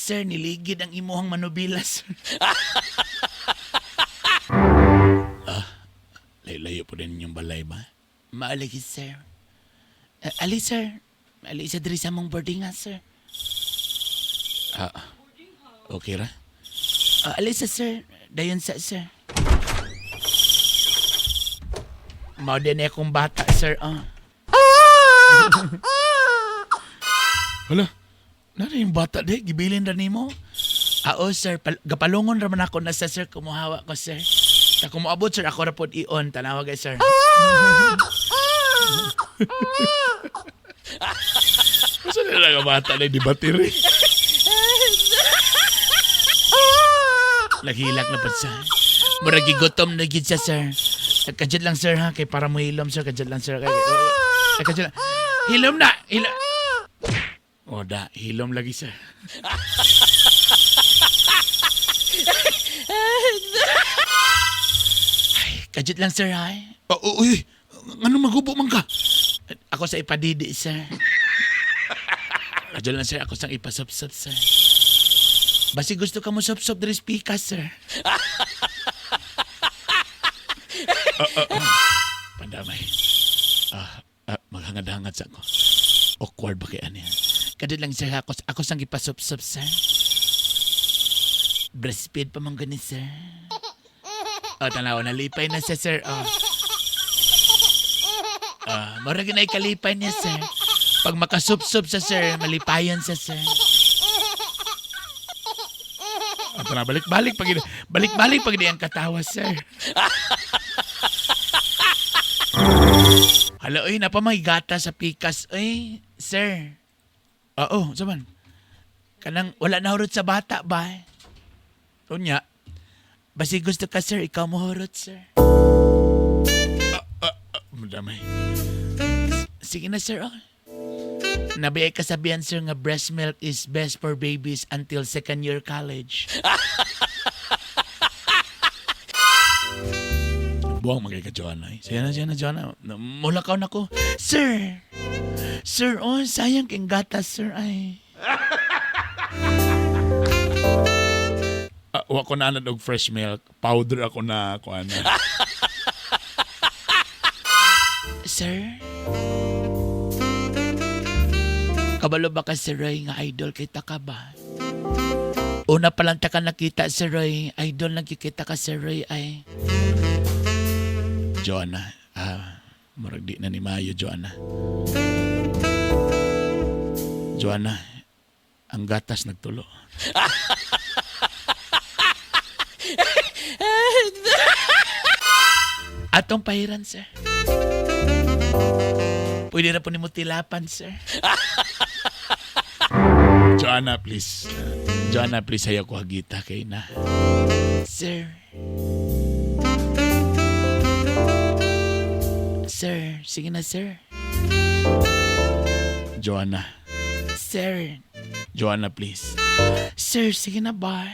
Sir, niligid ang imuhang manubila, sir. Ah, layo-layo po din yung balay ba? Maalagi, sir. Ali, sir. Ali sa diri sa mong boarding house, sir. Ah, okay ra? Ah, ali sa, sir. Dayon sa, sir. Mao din akong bata, sir. Ah. Hala, nara yung bata di? Gibilin ra nimo? Ah, oh, sir. Gapalungon ra man ako na sa sir. Kumuhawa ko, sir. Ta kumuabot, sir. Ako ra pod i-on. Tanawa kay sir. Masa nila nga bata na di battery? Naghilak na pa siya. Murag gigutom na gid siya, sir. Kadyat lang, sir, ha? Kay para mo hilom, sir. Kadyat lang, sir. Kay, oh, kadyat lang. Hilom na! Hilom! O da, hilom lagi, sir. Ay, kadyat lang, sir, ha? Oh, uy, ano magubo man ka? Ako sa ipadidi, sir. Kadyat lang, sir. Ako sa ipasupsup, sir. Basi gusto ka mo sup-sup diri sa pikas, sir. Pandamay. Maghangad-hangad sa ako. Awkward ba kay ani? Kadto lang sir, ako sang gipasup-sup, sir. Breastfeed pa man gani, sir. Oh, tanawa, nalipay na siya, sir. Oh. Ah, mura ginay kalipay niya, sir. Pag makasup-sup sa sir, malipayon sa sir. Ah, tara, balik-balik pag balik-balik pag di ang katawa, sir. Hala, oy, napa may gata sa pikas. Oy, sir. Oo, saman. Kanang wala na hurot sa bata ba? Unya. Basi gusto ka, sir, ikaw mo hurot, sir. Madamay. Sige na, sir. Oh. Nabiyay kasabihan, sir, nga breast milk is best for babies until second year college. Buwang magay ka, Joanna. Eh. Sige na, sige na, Joanna. Mula ka na ko. Sir! Sir, oh, sayang king gatas, sir. Ay. Wa ko na anad og fresh milk. Powder ako na ako ana. Sir? Kabalo ba ka, Sir Roy, nga idol kita ka ba? Una pa lang ta ka nakita, Sir Roy. Idol nagkikita ka, Sir Roy, ay. Joanna, murag di na ni Mayo, Joanna. Joanna, ang gatas nagtulo. Atong pahiran, sir. Pwede na po nimo tilapan, sir. Joanna, please. Joanna, please, ayaw ko hagita kay na. Sir. Sir, sige na, sir. Joanna. Sir. Joanna, please. Sir, sige na ba?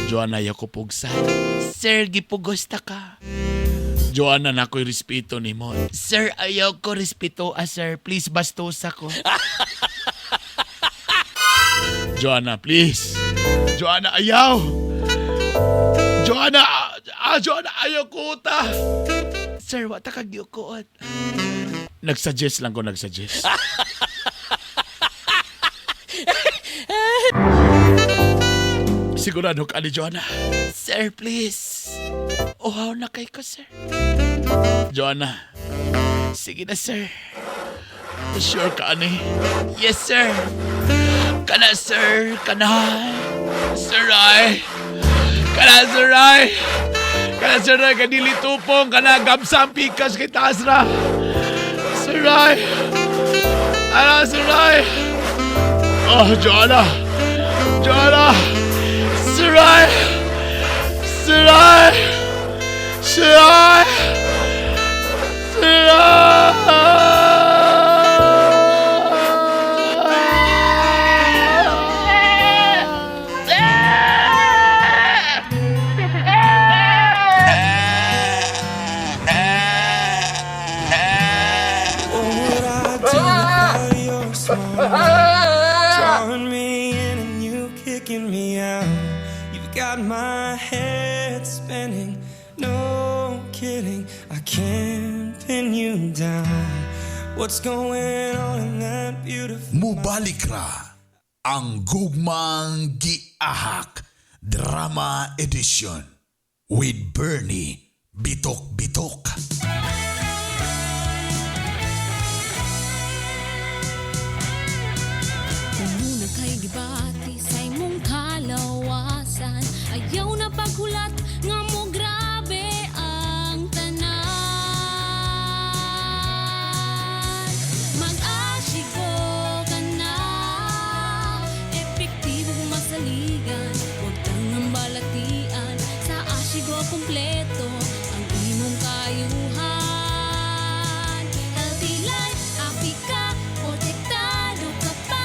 Joanna, ayaw ko pugsan. Sir, gipugos ta ka. Joanna, nako'y respeto ni mo. Sir, ayaw ko respeto, ah, sir. Please, bastusa ko. Joanna, please. Joanna, ayaw. Joanna, Joanna, ayaw ko ta. Sir, wa ta kagyukoot. Nagsuggest lang ko, nagsuggest. Sigurado ka ni Joanna. Sir, please. Uhaw na kay ko, sir. Joanna. Sige na, sir. Sure ka, ani? Yes, sir. Kana, sir. Kana. Sir, ay. Kana, sir, ay. Kana, sir, ay. Kadili tupong. Kana, gamsang pikas kay taas ra. Sir, ay. Ana, sir, ay. Oh, Joanna. Joanna. Sir, ay. Sir, ay. Sir, ay. Sir, ay. Drawing me my head spinning. No kidding, I can't pin you down. What's going on in that beautiful Mubalik ra ang Gugmang Giahak Drama Edition with Bernie Bitok Bitok. Muna kay gibati sa imong kalawasan. Ayaw na paghulat nga mo grabe ang tanan. Mag-ashigo ka na, epektibong masaligan. Huwag tangang balatian, sa ashigo kompleto ang imong kayuhan. Healthy life, happy ka, protektado ka pa.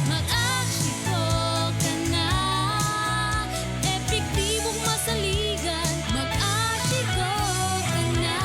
Mag-ashigo ka na, epektibong masaligan. Mag-ashigo ka na.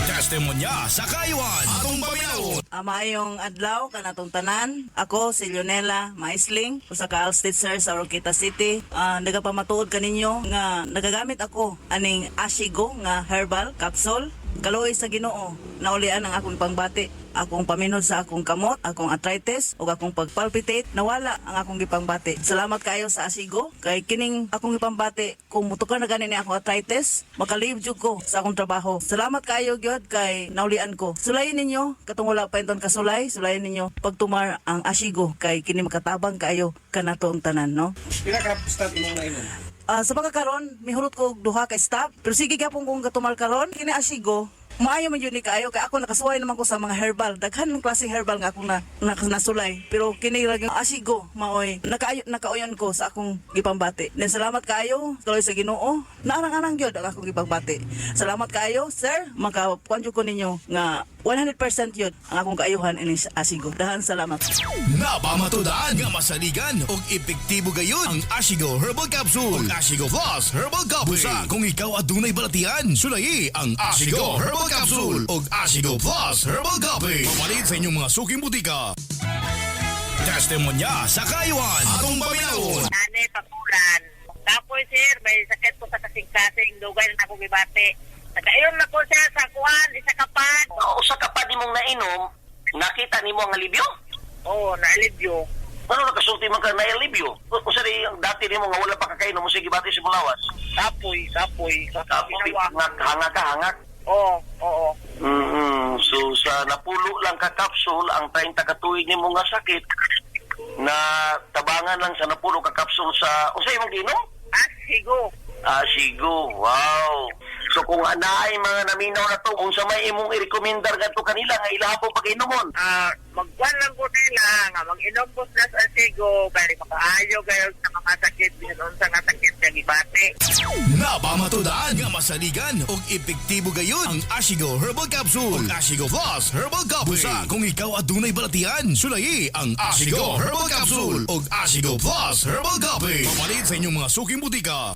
Testimonya sa Kayuan. Atong paminawon. Maayong adlaw kanatong tanan. Ako si Leonela Maisling, usa ka Alstate sir sa Oroquita City. Nagapamatuod kaninyo nga nagagamit ako aning Ashigo nga herbal capsule. Kaluoy sa Ginoo, naulian ang akong pangbati, akong paminod sa akong kamot, akong arthritis ug akong pagpalpitate, nawala ang akong gipangbati. Salamat kaayo sa Asigo kay kining akong gipambati kung mutukar na gani ni akong arthritis, makalib jud ko sa akong trabaho. Salamat kaayo gyud kay naulian ko. Sulayin ninyo katong wala pa inton kasulay, sulayin ninyo pagtumar ang Asigo kay kini makatabang kaayo kanato ang tanan, no? Pila ka stop imong nainom? Sa pagkakaron, mihurot ko og duha ka stop. Pero sige gyapon kong gatumar karon, kini Asigo, maayo man yun ni kaayo kay ako nakasuway naman ko sa mga herbal. Daghan ng klase herbal nga akong na nasulay. Pero kini lagi Asigo maoy nakaayo nakauyon ko sa akong gipambati. Then salamat kaayo tuloy sa Ginoo. Naarang-arang gyud ang akong gipambati. Salamat kaayo, sir. Makakuan jud ko ninyo nga 100% yun ang akong kaayuhan ini Asigo. Dahan salamat. Napamatudaan nga masaligan og epektibo gayud ang Ashigo Herbal Capsule ug Ashigo Plus Herbal Coffee. Busa kung ikaw adunay balatian, sulayi ang Ashigo Herbal Capsule ug Ashigo Plus Herbal Coffee. Papalit sa inyong mga suking butika. Testimonya sa Kayuan. Atong paminawon. Nani, pakulan. Tapos, sir, may sakit ko sa kasing-kasing. Dugay na ako gibati. Nagainom na ko siya sa kuan, isa ka pad. Usa ka pa nimong nainom, nakita nimo ang alibyo? Oo, naalibyo. Ano nakasulti man ka na alibyo? Usa di ang dati nimo nga wala pa kakainom mo sige bati sa mulawas. Kapoy, kapoy. Kapoy, hangak, hangak ka, hangak. Oo, oo. So sa napulo lang ka kapsul ang 30 ka tuig nimo nga sakit na tabangan lang sa napulo ka kapsul sa usa imong giinom? Asigo. Ah, sigo. Wow. So kung anaay mga naminaw na to, unsa may imong i-recommendar ngadto kanila nga ilaha po pag-inomon? Magkuan lang ko nila nga mag-inom ko sila sa asigo kay makaayo kayo sa mga sakit bisan unsa nga sakit nga gibati. Napamatudaan nga masaligan og epektibo gayud ang Ashigo Herbal Capsule ug Ashigo Plus Herbal Coffee. Busa kung ikaw adunay balatian, sulayi ang Ashigo Herbal Capsule ug Ashigo Plus Herbal Coffee. Papalit sa inyong mga suking butika.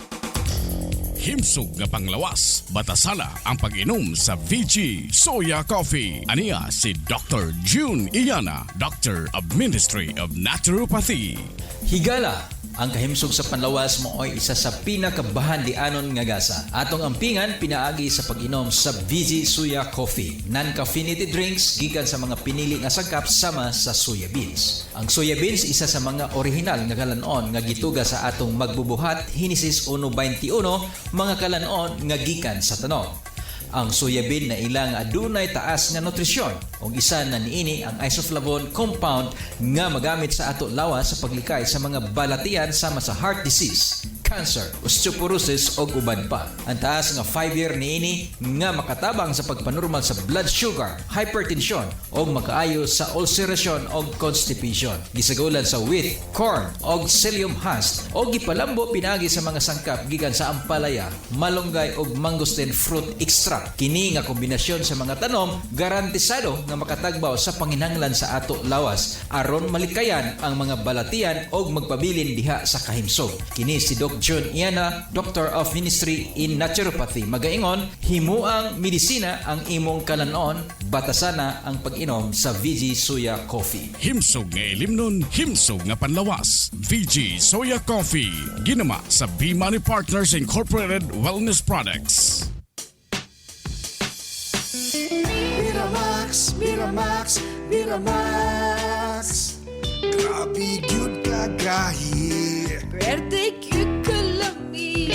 Himsog nga panglawas, batasala ang pag-inom sa VG Soya Coffee. Aniya si Dr. June Iyana, Doctor of Ministry of Naturopathy. Higala, ang kahimsog sa panlawas mooy isa sa pinakabahandianon nga gasa. Atong ampingan pinaagi sa pag-inom sa VG Suya Coffee. Non-caffeinated drinks gikan sa mga pinili nga sangkap sama sa soya beans. Ang soya beans isa sa mga orihinal nga kalanon nga gituga sa atong magbubuhat Henesis 1:21 mga kalanon nga gikan sa tanom. Ang soya bean na ilang adunay taas nga nutrisyon ug isa na niini ang isoflavone compound nga magamit sa ato lawas sa paglikay sa mga balatian sama sa heart disease, cancer, osteoporosis ug uban pa. Ang taas nga 5-year niini nga makatabang sa pagpanormal sa blood sugar, hypertension ug makaayo sa ulceration ug constipation. Gisagulan sa wheat, corn ug psyllium husk ug gipalambo pinaagi sa mga sangkap gikan sa ampalaya, malunggay ug mangosteen fruit extract. Kini nga kombinasyon sa mga tanom garantisado nga makatagbaw sa panginahanglan sa ato lawas aron malikayan ang mga balatian og magpabilin diha sa kahimsog. Kini si Doc June Iana, Doctor of Ministry in Naturopathy. Magaingon, himuang medisina ang imong kalanon, batasana ang pag-inom sa VG Suya Coffee. Himsog nga ilimnon, himsog nga panlawas. VG Soya Coffee. Ginama sa B-Money Partners Incorporated Wellness Products. Miramax, Miramax, Miramax. Grabe gyud kagahi. Pwerte gyud kalami.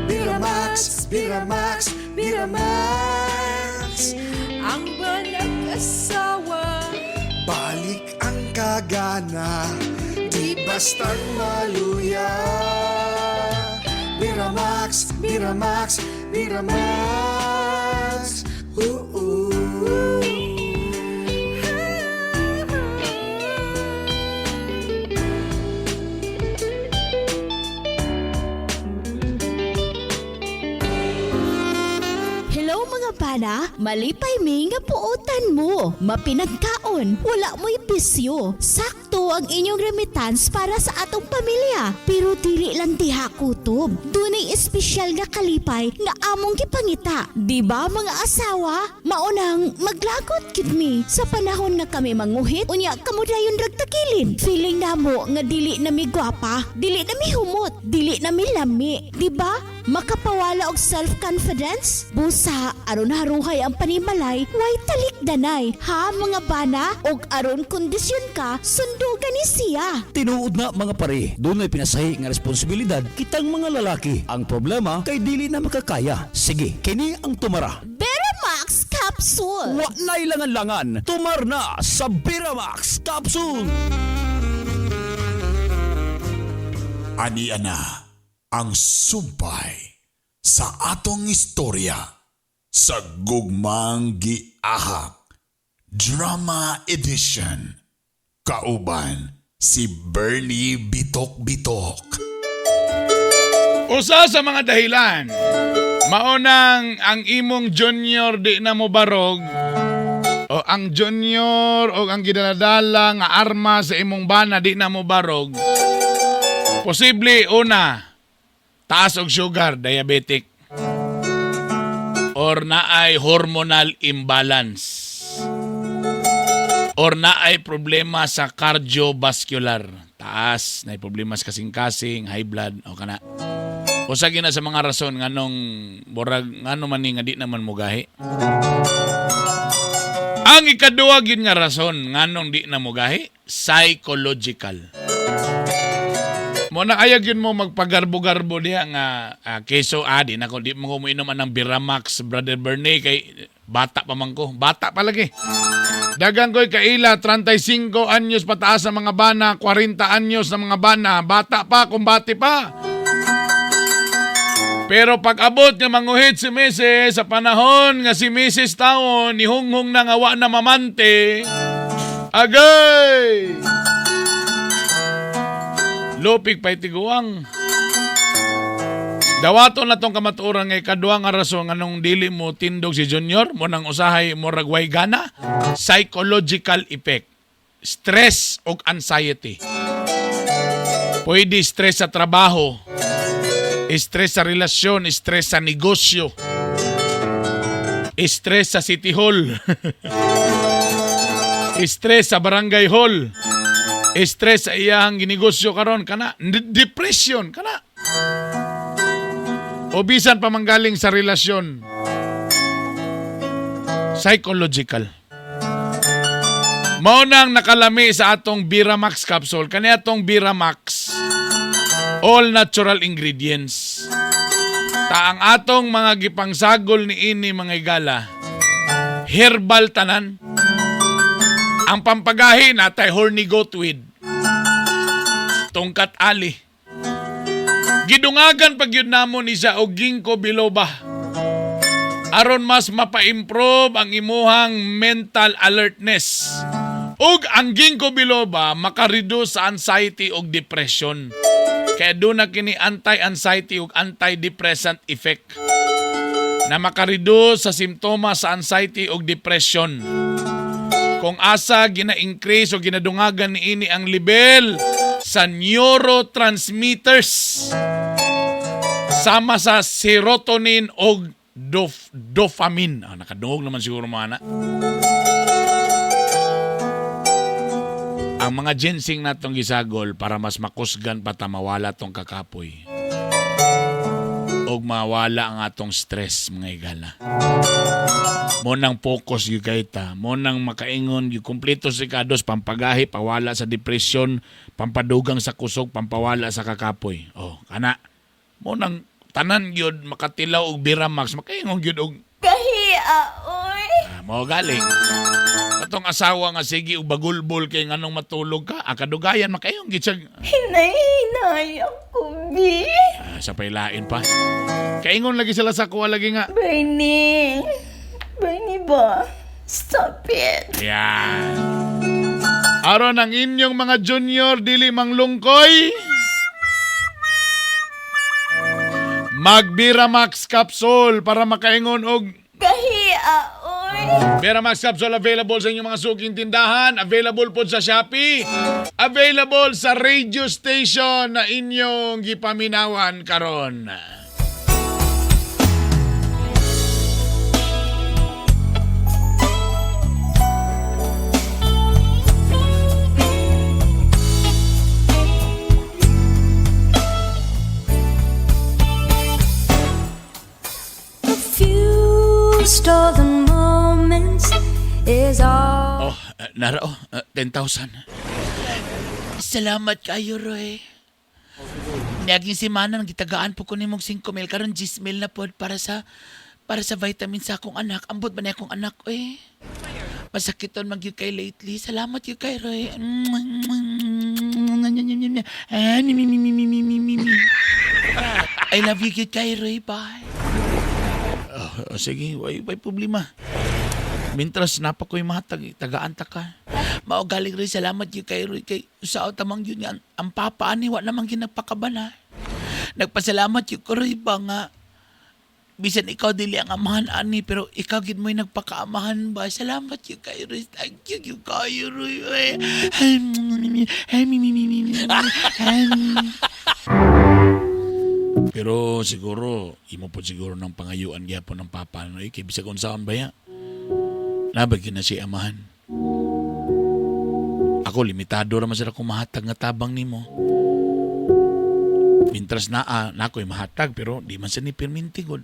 Miramax, Miramax, Miramax. Ang banag-asawa. Balik ang kagana, di bastang maluya. Miramax, Miramax, Miramax. Oo. Hello mga bana, malipay mi nga puotan mo. Mapinagkaon, wala mo'y bisyo. Sakto ang inyong remittance para sa atong pamilya. Pero dili lang diha kutob. Dunay espesyal nga kalipay nga among gipangita. Di ba mga asawa? Maunang maglagot gid mi sa panahon nga kami manguhit unya kamo dayon rag tagilid. Feeling namo nga dili na mi gwapa, dili na mi humot, dili na mi lami. Di ba? Makapawala og self-confidence? Busa, aron haruhay ang panimalay, way talikdanay. Ha mga bana? Og aron kondisyon ka, sundugan ni siya. Tinuod na mga pare, dunay pinasahi nga responsibilidad kitang mga lalaki. Ang problema kay dili na makakaya. Sige, kini ang tumara. Beramax Capsule. Wa na'y langan-langan, tumar na sa Beramax Capsule. Ani ana ang sumpay sa atong istorya sa Gugmang Giahak Drama Edition. Kauban si Bernie Bitok Bitok. Usa sa mga dahilan, maunang ang imong junior di na mo barog o ang junior o ang gidaladala nga arma sa imong bana di na mo barog. Posible una, taas og sugar, diabetic. Or naay hormonal imbalance. Or naay problema sa cardiovascular. Taas, naay problema sa kasing-kasing, high blood, o kana. Usa gyud na sa mga rason nganong murag ngano man ni nga di naman mugahi. Ang ikaduha gyud nga rason nganong di na mugahi, psychological. Mo na ayaw gyud mo magpagarbo-garbo diha nga keso di nako di mo ko moinom anang Biramax, Brother Bernie, kay bata pa man ko. Bata pa lagi. Dagan ko'y kaila, 35 anyos pataas na mga bana, 40 anyos na mga bana, bata pa, kumbate pa. Pero pag abot nga manguhit si Mrs. sa panahon nga si Mrs. taon, nihunghong na nga wa na mamante, agay! Lupig pa'y tiguang. Dawaton na tong kamatuoran nga ikaduha nga rason nganong dili mo tindog si Junior, mo nang usahay murag way gana, psychological effect, stress og anxiety. Pwede stress sa trabaho, stress sa relasyon, stress sa negosyo, stress sa City Hall, stress sa Barangay Hall, stress sa iyang ginegosyo karon kana, depression kana. O bisan pa manggaling sa relasyon. Psychological. Mao nang nakalami sa atong Biramax capsule. Kani atong Biramax, all natural ingredients. Ta ang atong mga gipangsagol ni ini mga igala, herbal tanan. Ang pampagahi natay horny goat weed, tongkat ali. Gidungagan pag yun namo ni siya og ginkgo biloba. Aron mas mapa-improve ang imuhang mental alertness. Ug ang ginkgo biloba makareduce sa anxiety ug depression. Kaya doon na kini anti-anxiety ug anti-depressant effect na makareduce sa simptomas sa anxiety ug depression. Kung asa gina-increase o ginadungagan niini ang level Sa neurotransmitters sama sa serotonin o dopamine. Ah, nakadungog naman siguro mga anak. Ang mga ginseng natong gisagol para mas makusgan pa ta mawala tong kakapoy. Og mawala ang atong stress mga higala. Mo nang focus gyud kay ta, mo nang makaingon gyud kumpleto si kados pampagahi, pawala sa depression, pampadugang sa kusog, pampawala sa kakapoy. Oh, kana. Mo nang tanan gyud makatilaw og Biramax, makaingon gyud og Kahiya, oy. Ah, mao galing. Katong asawa nga sige og bagulbol kay nganong matulog ka, ang kadugayan makaingon gyud siya. Hinay-hinay ako, bi. Ah, sa pailain pa. Kaingon lagi sila sa kuha lagi nga. Bernie. Bernie ba? Stop it. Yan. Aron ang inyong mga junior dili manglungkoy. Magbiramax capsule para makaingon og Kahiya, oy. Biramax capsule available sa inyong mga suking tindahan, available po sa Shopee, available sa radio station na inyong gipaminawan karon. A few stolen moments is all. Oh, nara oh, 10,000. Salamat kayo, Roy. Naging semana nang gitagaan po ko nimong 5 mil karon 10 mil na pod para sa vitamin sa akong anak. Ambot ba na akong anak oy? Masakiton man gyud kay lately. Salamat gyud kay Roy. I love you gyud kay Roy. Bye. Oh, sige, way problema. Mintras napa ko'y matag, tagaan ta ka. Mao galing rin, salamat gyud kay Roy. Kay usaw tamang yun nga, ang papa ani, wa namang ginagpakaban ha. Nagpasalamat gyud ko Roy ba nga, bisan ikaw dili ang amahan ani, pero ikaw gid mo'y nagpakaamahan ba. Salamat gyud kay Roy. Thank you gyud kayo Roy. Pero siguro, imo po siguro ng pangayuan gyapon ng papa no, kay bisag unsaon ba ya? Nabagyan na si amahan. Ako, limitado raman sila kung mahatag nga tabang nimo. Mintras naa, na ako'y mahatag, pero di man sa ni pirminti gud.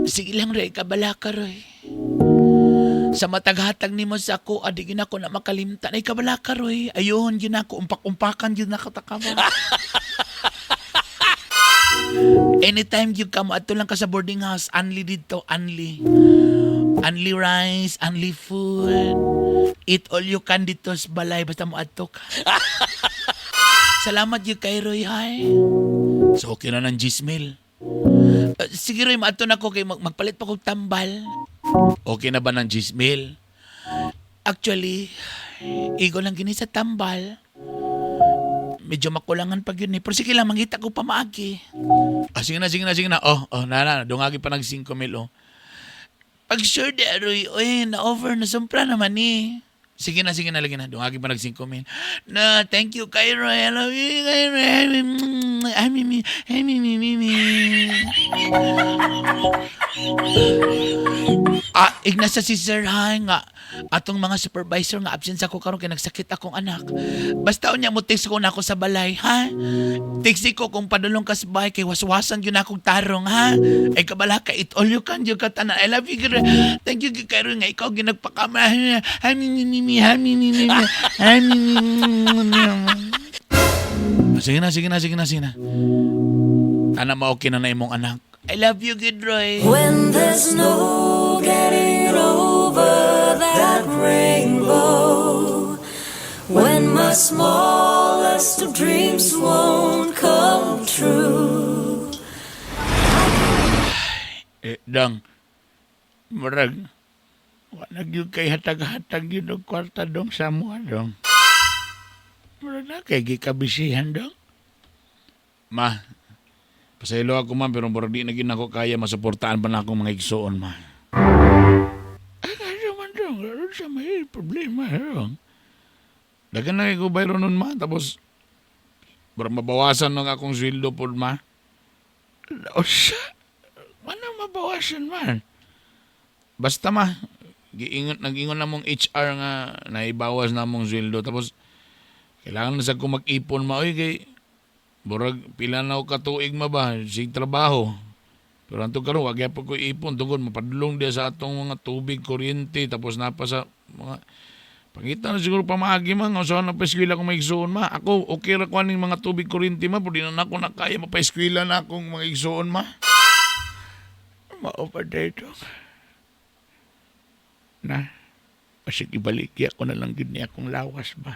Sige lang, Roy, kabala ka, Roy. Sa mataghatag nimo sa ako, adi gina ko na makalimtan. Ay, kabala ka, Roy. Ayun, gina ko, umpak-umpakan, gina ko takaba. Anytime you come, ato lang ka sa boarding house, only dito, only. Only rice, only food. Eat all you can dito sa balay, basta mo adto ka. Salamat you kay Roy, hi. So, okay na ng Gismail. Sige Roy, maadto na ko kay magpalit pa kog tambal. Okay na ba ng Gismail? Actually, igo lang gini sa tambal. Medyo makulangan pag yun eh. Pero sige lang, mangita ko pa maagi. Ah, sige na, sige na, sige na. Oh, oh, na, na. Dungagi pa nag 5 mil, oh. Pag sure di, Roy, oy, na-over, na sumpra naman eh. Sige na, sige na, lagi na. Dungagi pa nag 5 mil. Na, thank you kay Roy. I love you, kay Roy. Ay, mi, mi, ay, mi, mi, mi, mi. Ah, ignasa si Sir ha nga atong mga supervisor nga absent sa ako karon kay nagsakit akong anak. Basta unya mo text ko na ako sa balay ha. Text ko kung padulong ka sa bahay kay waswasan gyud akong tarong ha. Ay kabala ka it all you can gyud ka tanan. I love you girl. Thank you gyud kay nga ikaw ginagpakama. Ha mi mi mi mi ha mi mi mi mi. Ha mi mi mi mi. Sige na, sige na, sige na, sige na. Ana ma okay na na imong anak. I love you, good Roy. When there's no getting over that rainbow, when my smallest of dreams won't come true. Eh, dang, murag, wa na gyud kay hatag-hatag yun og kwarta dong sa mua dong. Murag na kay gikabisihan dong. Ma, pasaylo ako ma, pero murag di na gyud nako kaya masuportaan pa na akong mga igsuon ma. Ay, ano man dong, ano sa may problema dong. Dagan na kay ko bayro nun ma tapos para mabawasan ng akong sweldo pod ma. O siya, mana mabawasan man. Basta ma, giingon, nag-ingon na mong HR nga naibawas na mong sweldo. Tapos, kailangan na sa ko mag-ipon ma, oy, kay, burag, pila na ako katuig ma ba, sig trabaho. Pero antog karon wag gyapon ko ipon tungod mapadlong diya sa atong mga tubig, kuryente, tapos napa sa mga pangita na siguro pamaagi ma, nga usahan na paeskwela kung may igsuon ma. Ako, okay ra ko aning mga tubig kuryente ma, pero di na nako na kaya mapaeskwela na akong mga igsuon ma. Mao pa dito. Na, basig ibalik ako na lang gid ni akong lawas ba.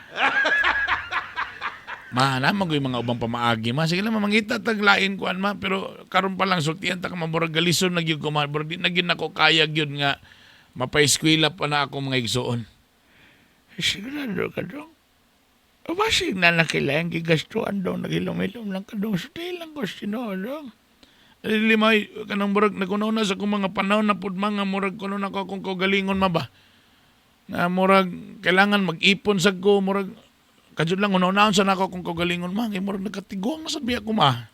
Ma, naman ko yung mga ubang pamaagi ma. Sige lang, mamangita taglain kuan ma. Pero karon pa lang sultian ta ka murag galison na gyud ko ma. Murag di na gyud nako kaya gyud nga mapaeskwela pa na ako mga igsuon. Sigurado ka dong. Basig na nakilayan gigastuan dong nagilom-ilom lang ka dong. Sultian lang ko sinuod dong. Dili may kanang murag nakunaw na sa akong mga panahon na pud mga murag kuno na ko akong kaugalingon ma ba. Nga murag kailangan mag-ipon sa ko murag kadyo lang unaw-unaon sa nako akong kaugalingon ma kay murag nagkatiguang na sad biya ko ma.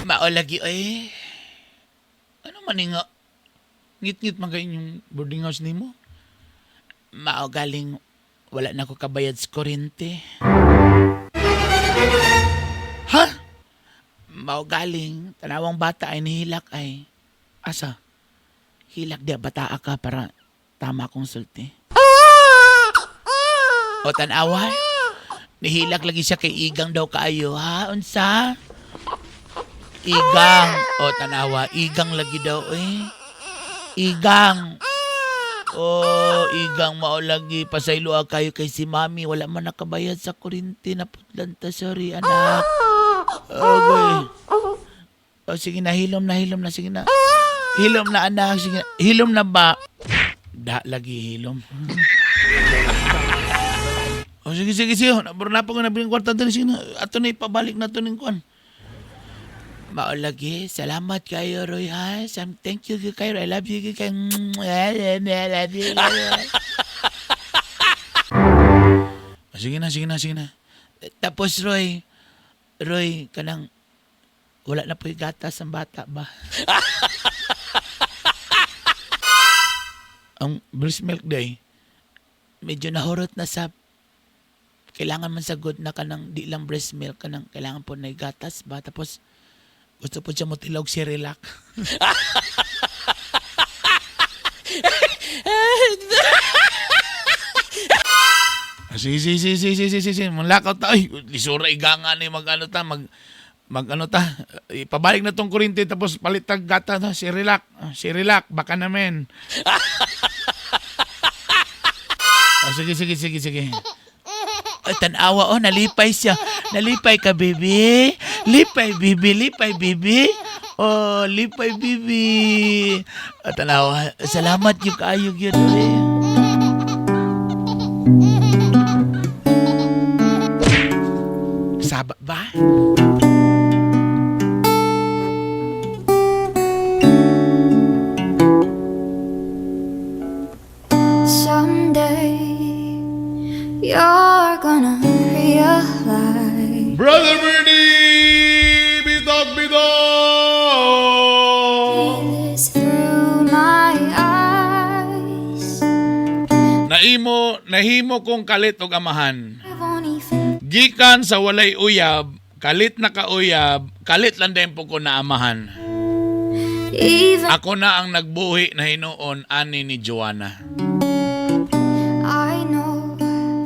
Mao lagi oy. Ano man nga ngit-ngit man kay inyong boarding house nimo? Mao galing wala na ko kabayad sa kuryente. Ha? Mao galing tanawang bata ay nihilak ay. Asa? Hilak di bata ka para tama akong sulti. O tanawa, nihilak lagi siya kay Igang daw kaayo ha? Unsa? Igang. O tanawa, Igang lagi daw eh. Igang. Oh, Igang mao lagi pasaylo kayo kay si Mami wala man nakabayad sa kuryente na putlan ta sorry anak. Okay. O sige na hilom na hilom na sige na. Hilom na anak sige na. Hilom na ba? Da lagi hilom. O sige sige sige. Bro na pa ko nabiling kwarta dali sige na. Ato na ipabalik na to ning kuan. Mao lagi. Salamat kayo Roy ha. Sam, thank you kayo. I love you kayo. I love you. Sige na, sige na, sige na. Tapos Roy, Roy, kanang wala na po yung gatas ang bata ba? Ang breast milk day, medyo nahurot na sa kailangan man sagot na kanang di lang breast milk kanang kailangan po na gatas ba tapos gusto po siya motilog si Relax. Sige, sige, sige, sige, sige, sige, sige. Manlakaw ta. Ay, lisura iganga ni mag ano ta, mag mag ano ta. Ipabalik na tong kuryente tapos palitag gata ta. Si Relax, si Relax, baka naman. Oh, sige, sige, sige, sige. Ay, tanawa, oh, nalipay siya. Nalipay ka, baby. Lipay, baby. Lipay, baby. Oh, lipay, baby. Oh, tanawa. Salamat yung kaayo yun. Eh. Saba ba? Someday you're gonna realize. Brother Bernie! Bitok, bitok! This through my eyes. Naimo, nahimo kong kalit og amahan. I won't even Gikan sa walay uyab, kalit na kauyab, kalit lang din po ko na amahan. even Ako na ang nagbuhi na hinuon ani ni Joanna. I know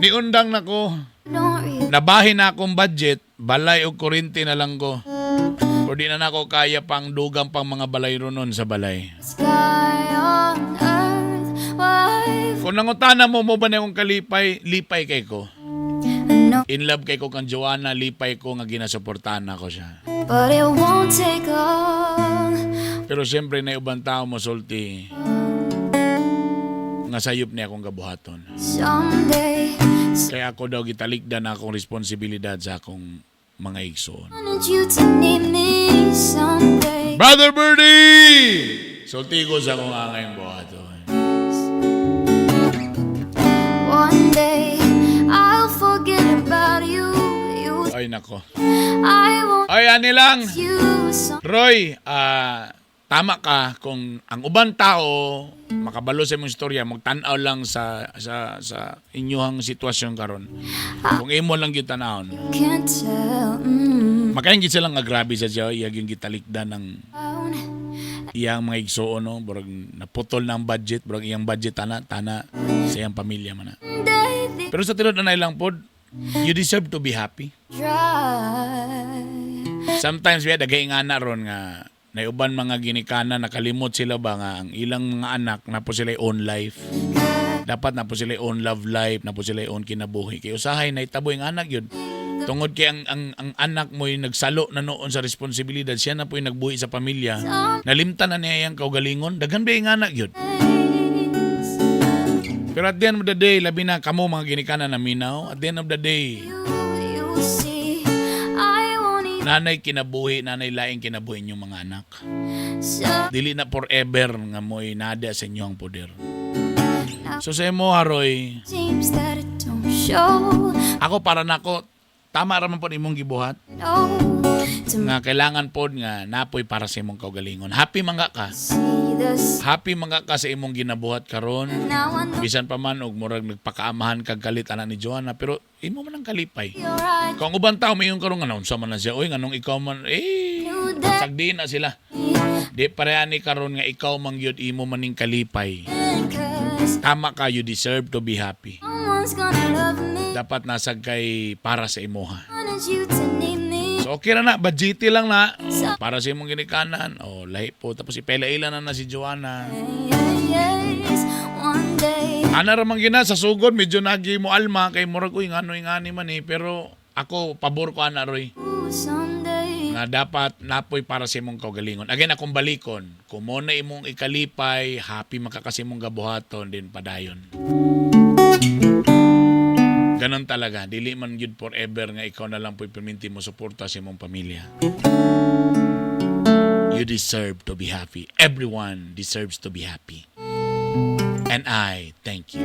Niundang nako, don't really nabahin na akong budget, balay og kuryente na lang ko. O di na nako kaya pang dugang pang mga balay ronon sa balay. sky on earth. Why Kung nangutana mo mo ba na akong kalipay, lipay kay ko. No. In love kay ko kang Joanna, lipay ko nga ginasuportahan ako siya. But it won't take long. Pero siyempre na ubang tao mo sulti. Nga sayop niya akong gabuhaton. Someday, Kaya ako daw gitalikdan akong responsibilidad sa akong mga igsoon. wanted you to need me someday. Brother Birdie! Sulti ko sa akong angayong buhaton. One day, I'll forget about you. You, Ay nako. I won't Ay ani lang. you some. Roy, tama ka kung ang uban tao makabalo sa imong istorya, magtan-aw lang sa inyuhang sitwasyon karon. Kung imo lang gyud tan-awon. Can't tell. Makaingit sila nga grabe sa siya, iyang yung gitalikdan ng iyang mga igsuon, no? Burag naputol na ang budget, burag iyang budget tana tana sa iyang pamilya man na. Day the Pero sa tinud na lang pod, you deserve to be happy. dry. Sometimes we daghay nga na ron nga naiuban mga ginikanan, nakalimot sila ba nga ang ilang mga anak na po sila own life. Dapat na po sila own love life, na po sila own kinabuhi. Kay usahay na itaboy ang anak yun. Tungod kay ang anak mo yung nagsalo na noon sa responsibilidad, siya na po yung nagbuhi sa pamilya. Nalimtan na niya iyang kaugalingon. Daghan ba yung anak yun? Pero at the end of the day, labi na kamo mga ginikanan na minaw, at the end of the day, You see, I won't even nanay kinabuhi, nanay laing kinabuhi inyong mga anak. So Dili na forever nga mo'y nada sa inyong poder. So sa imo, Haroy, seems that it don't show. Ako para nako, tama ra man pod imong gibuhat No, to nga kailangan pod nga napoy para sa imong kaugalingon. Happy mangga ka. see this. Happy mangga ka sa imong ginabuhat karon. Now I know Bisan pa man og murag nagpakaamahan kag kalit ana ni Joanna, pero imo man ang kalipay. you're right. Kung ang uban tao mayon karon nga unsa man na siya, oy, nganong ikaw man eh sagdi na sila. Di pareha ni karon nga ikaw man gyud imo maning kalipay. 'Cause Tama ka, you deserve to be happy. someone's gonna love me. Dapat nasag kay para sa imuha. Wanted you to need me. So okay ra na, budget lang na. Para sa imong ginikanan. O lahi po. Tapos ipela-ila na na si Joanna. Yes, one day. Ana ra man gina sa sugod, medyo nagi mo alma kay murag uy ngano ngani man eh, pero ako pabor ko ana, Roy, Ooh, someday. nga dapat napoy para sa imong kaugalingon. Again, akong balikon, kung mo na imong ikalipay, happy makakasi imong gabuhaton din, padayon. Ganon talaga, dili man gyud forever nga ikaw na lang po'y perminti mo suporta sa imong pamilya. You deserve to be happy. Everyone deserves to be happy. And I thank you.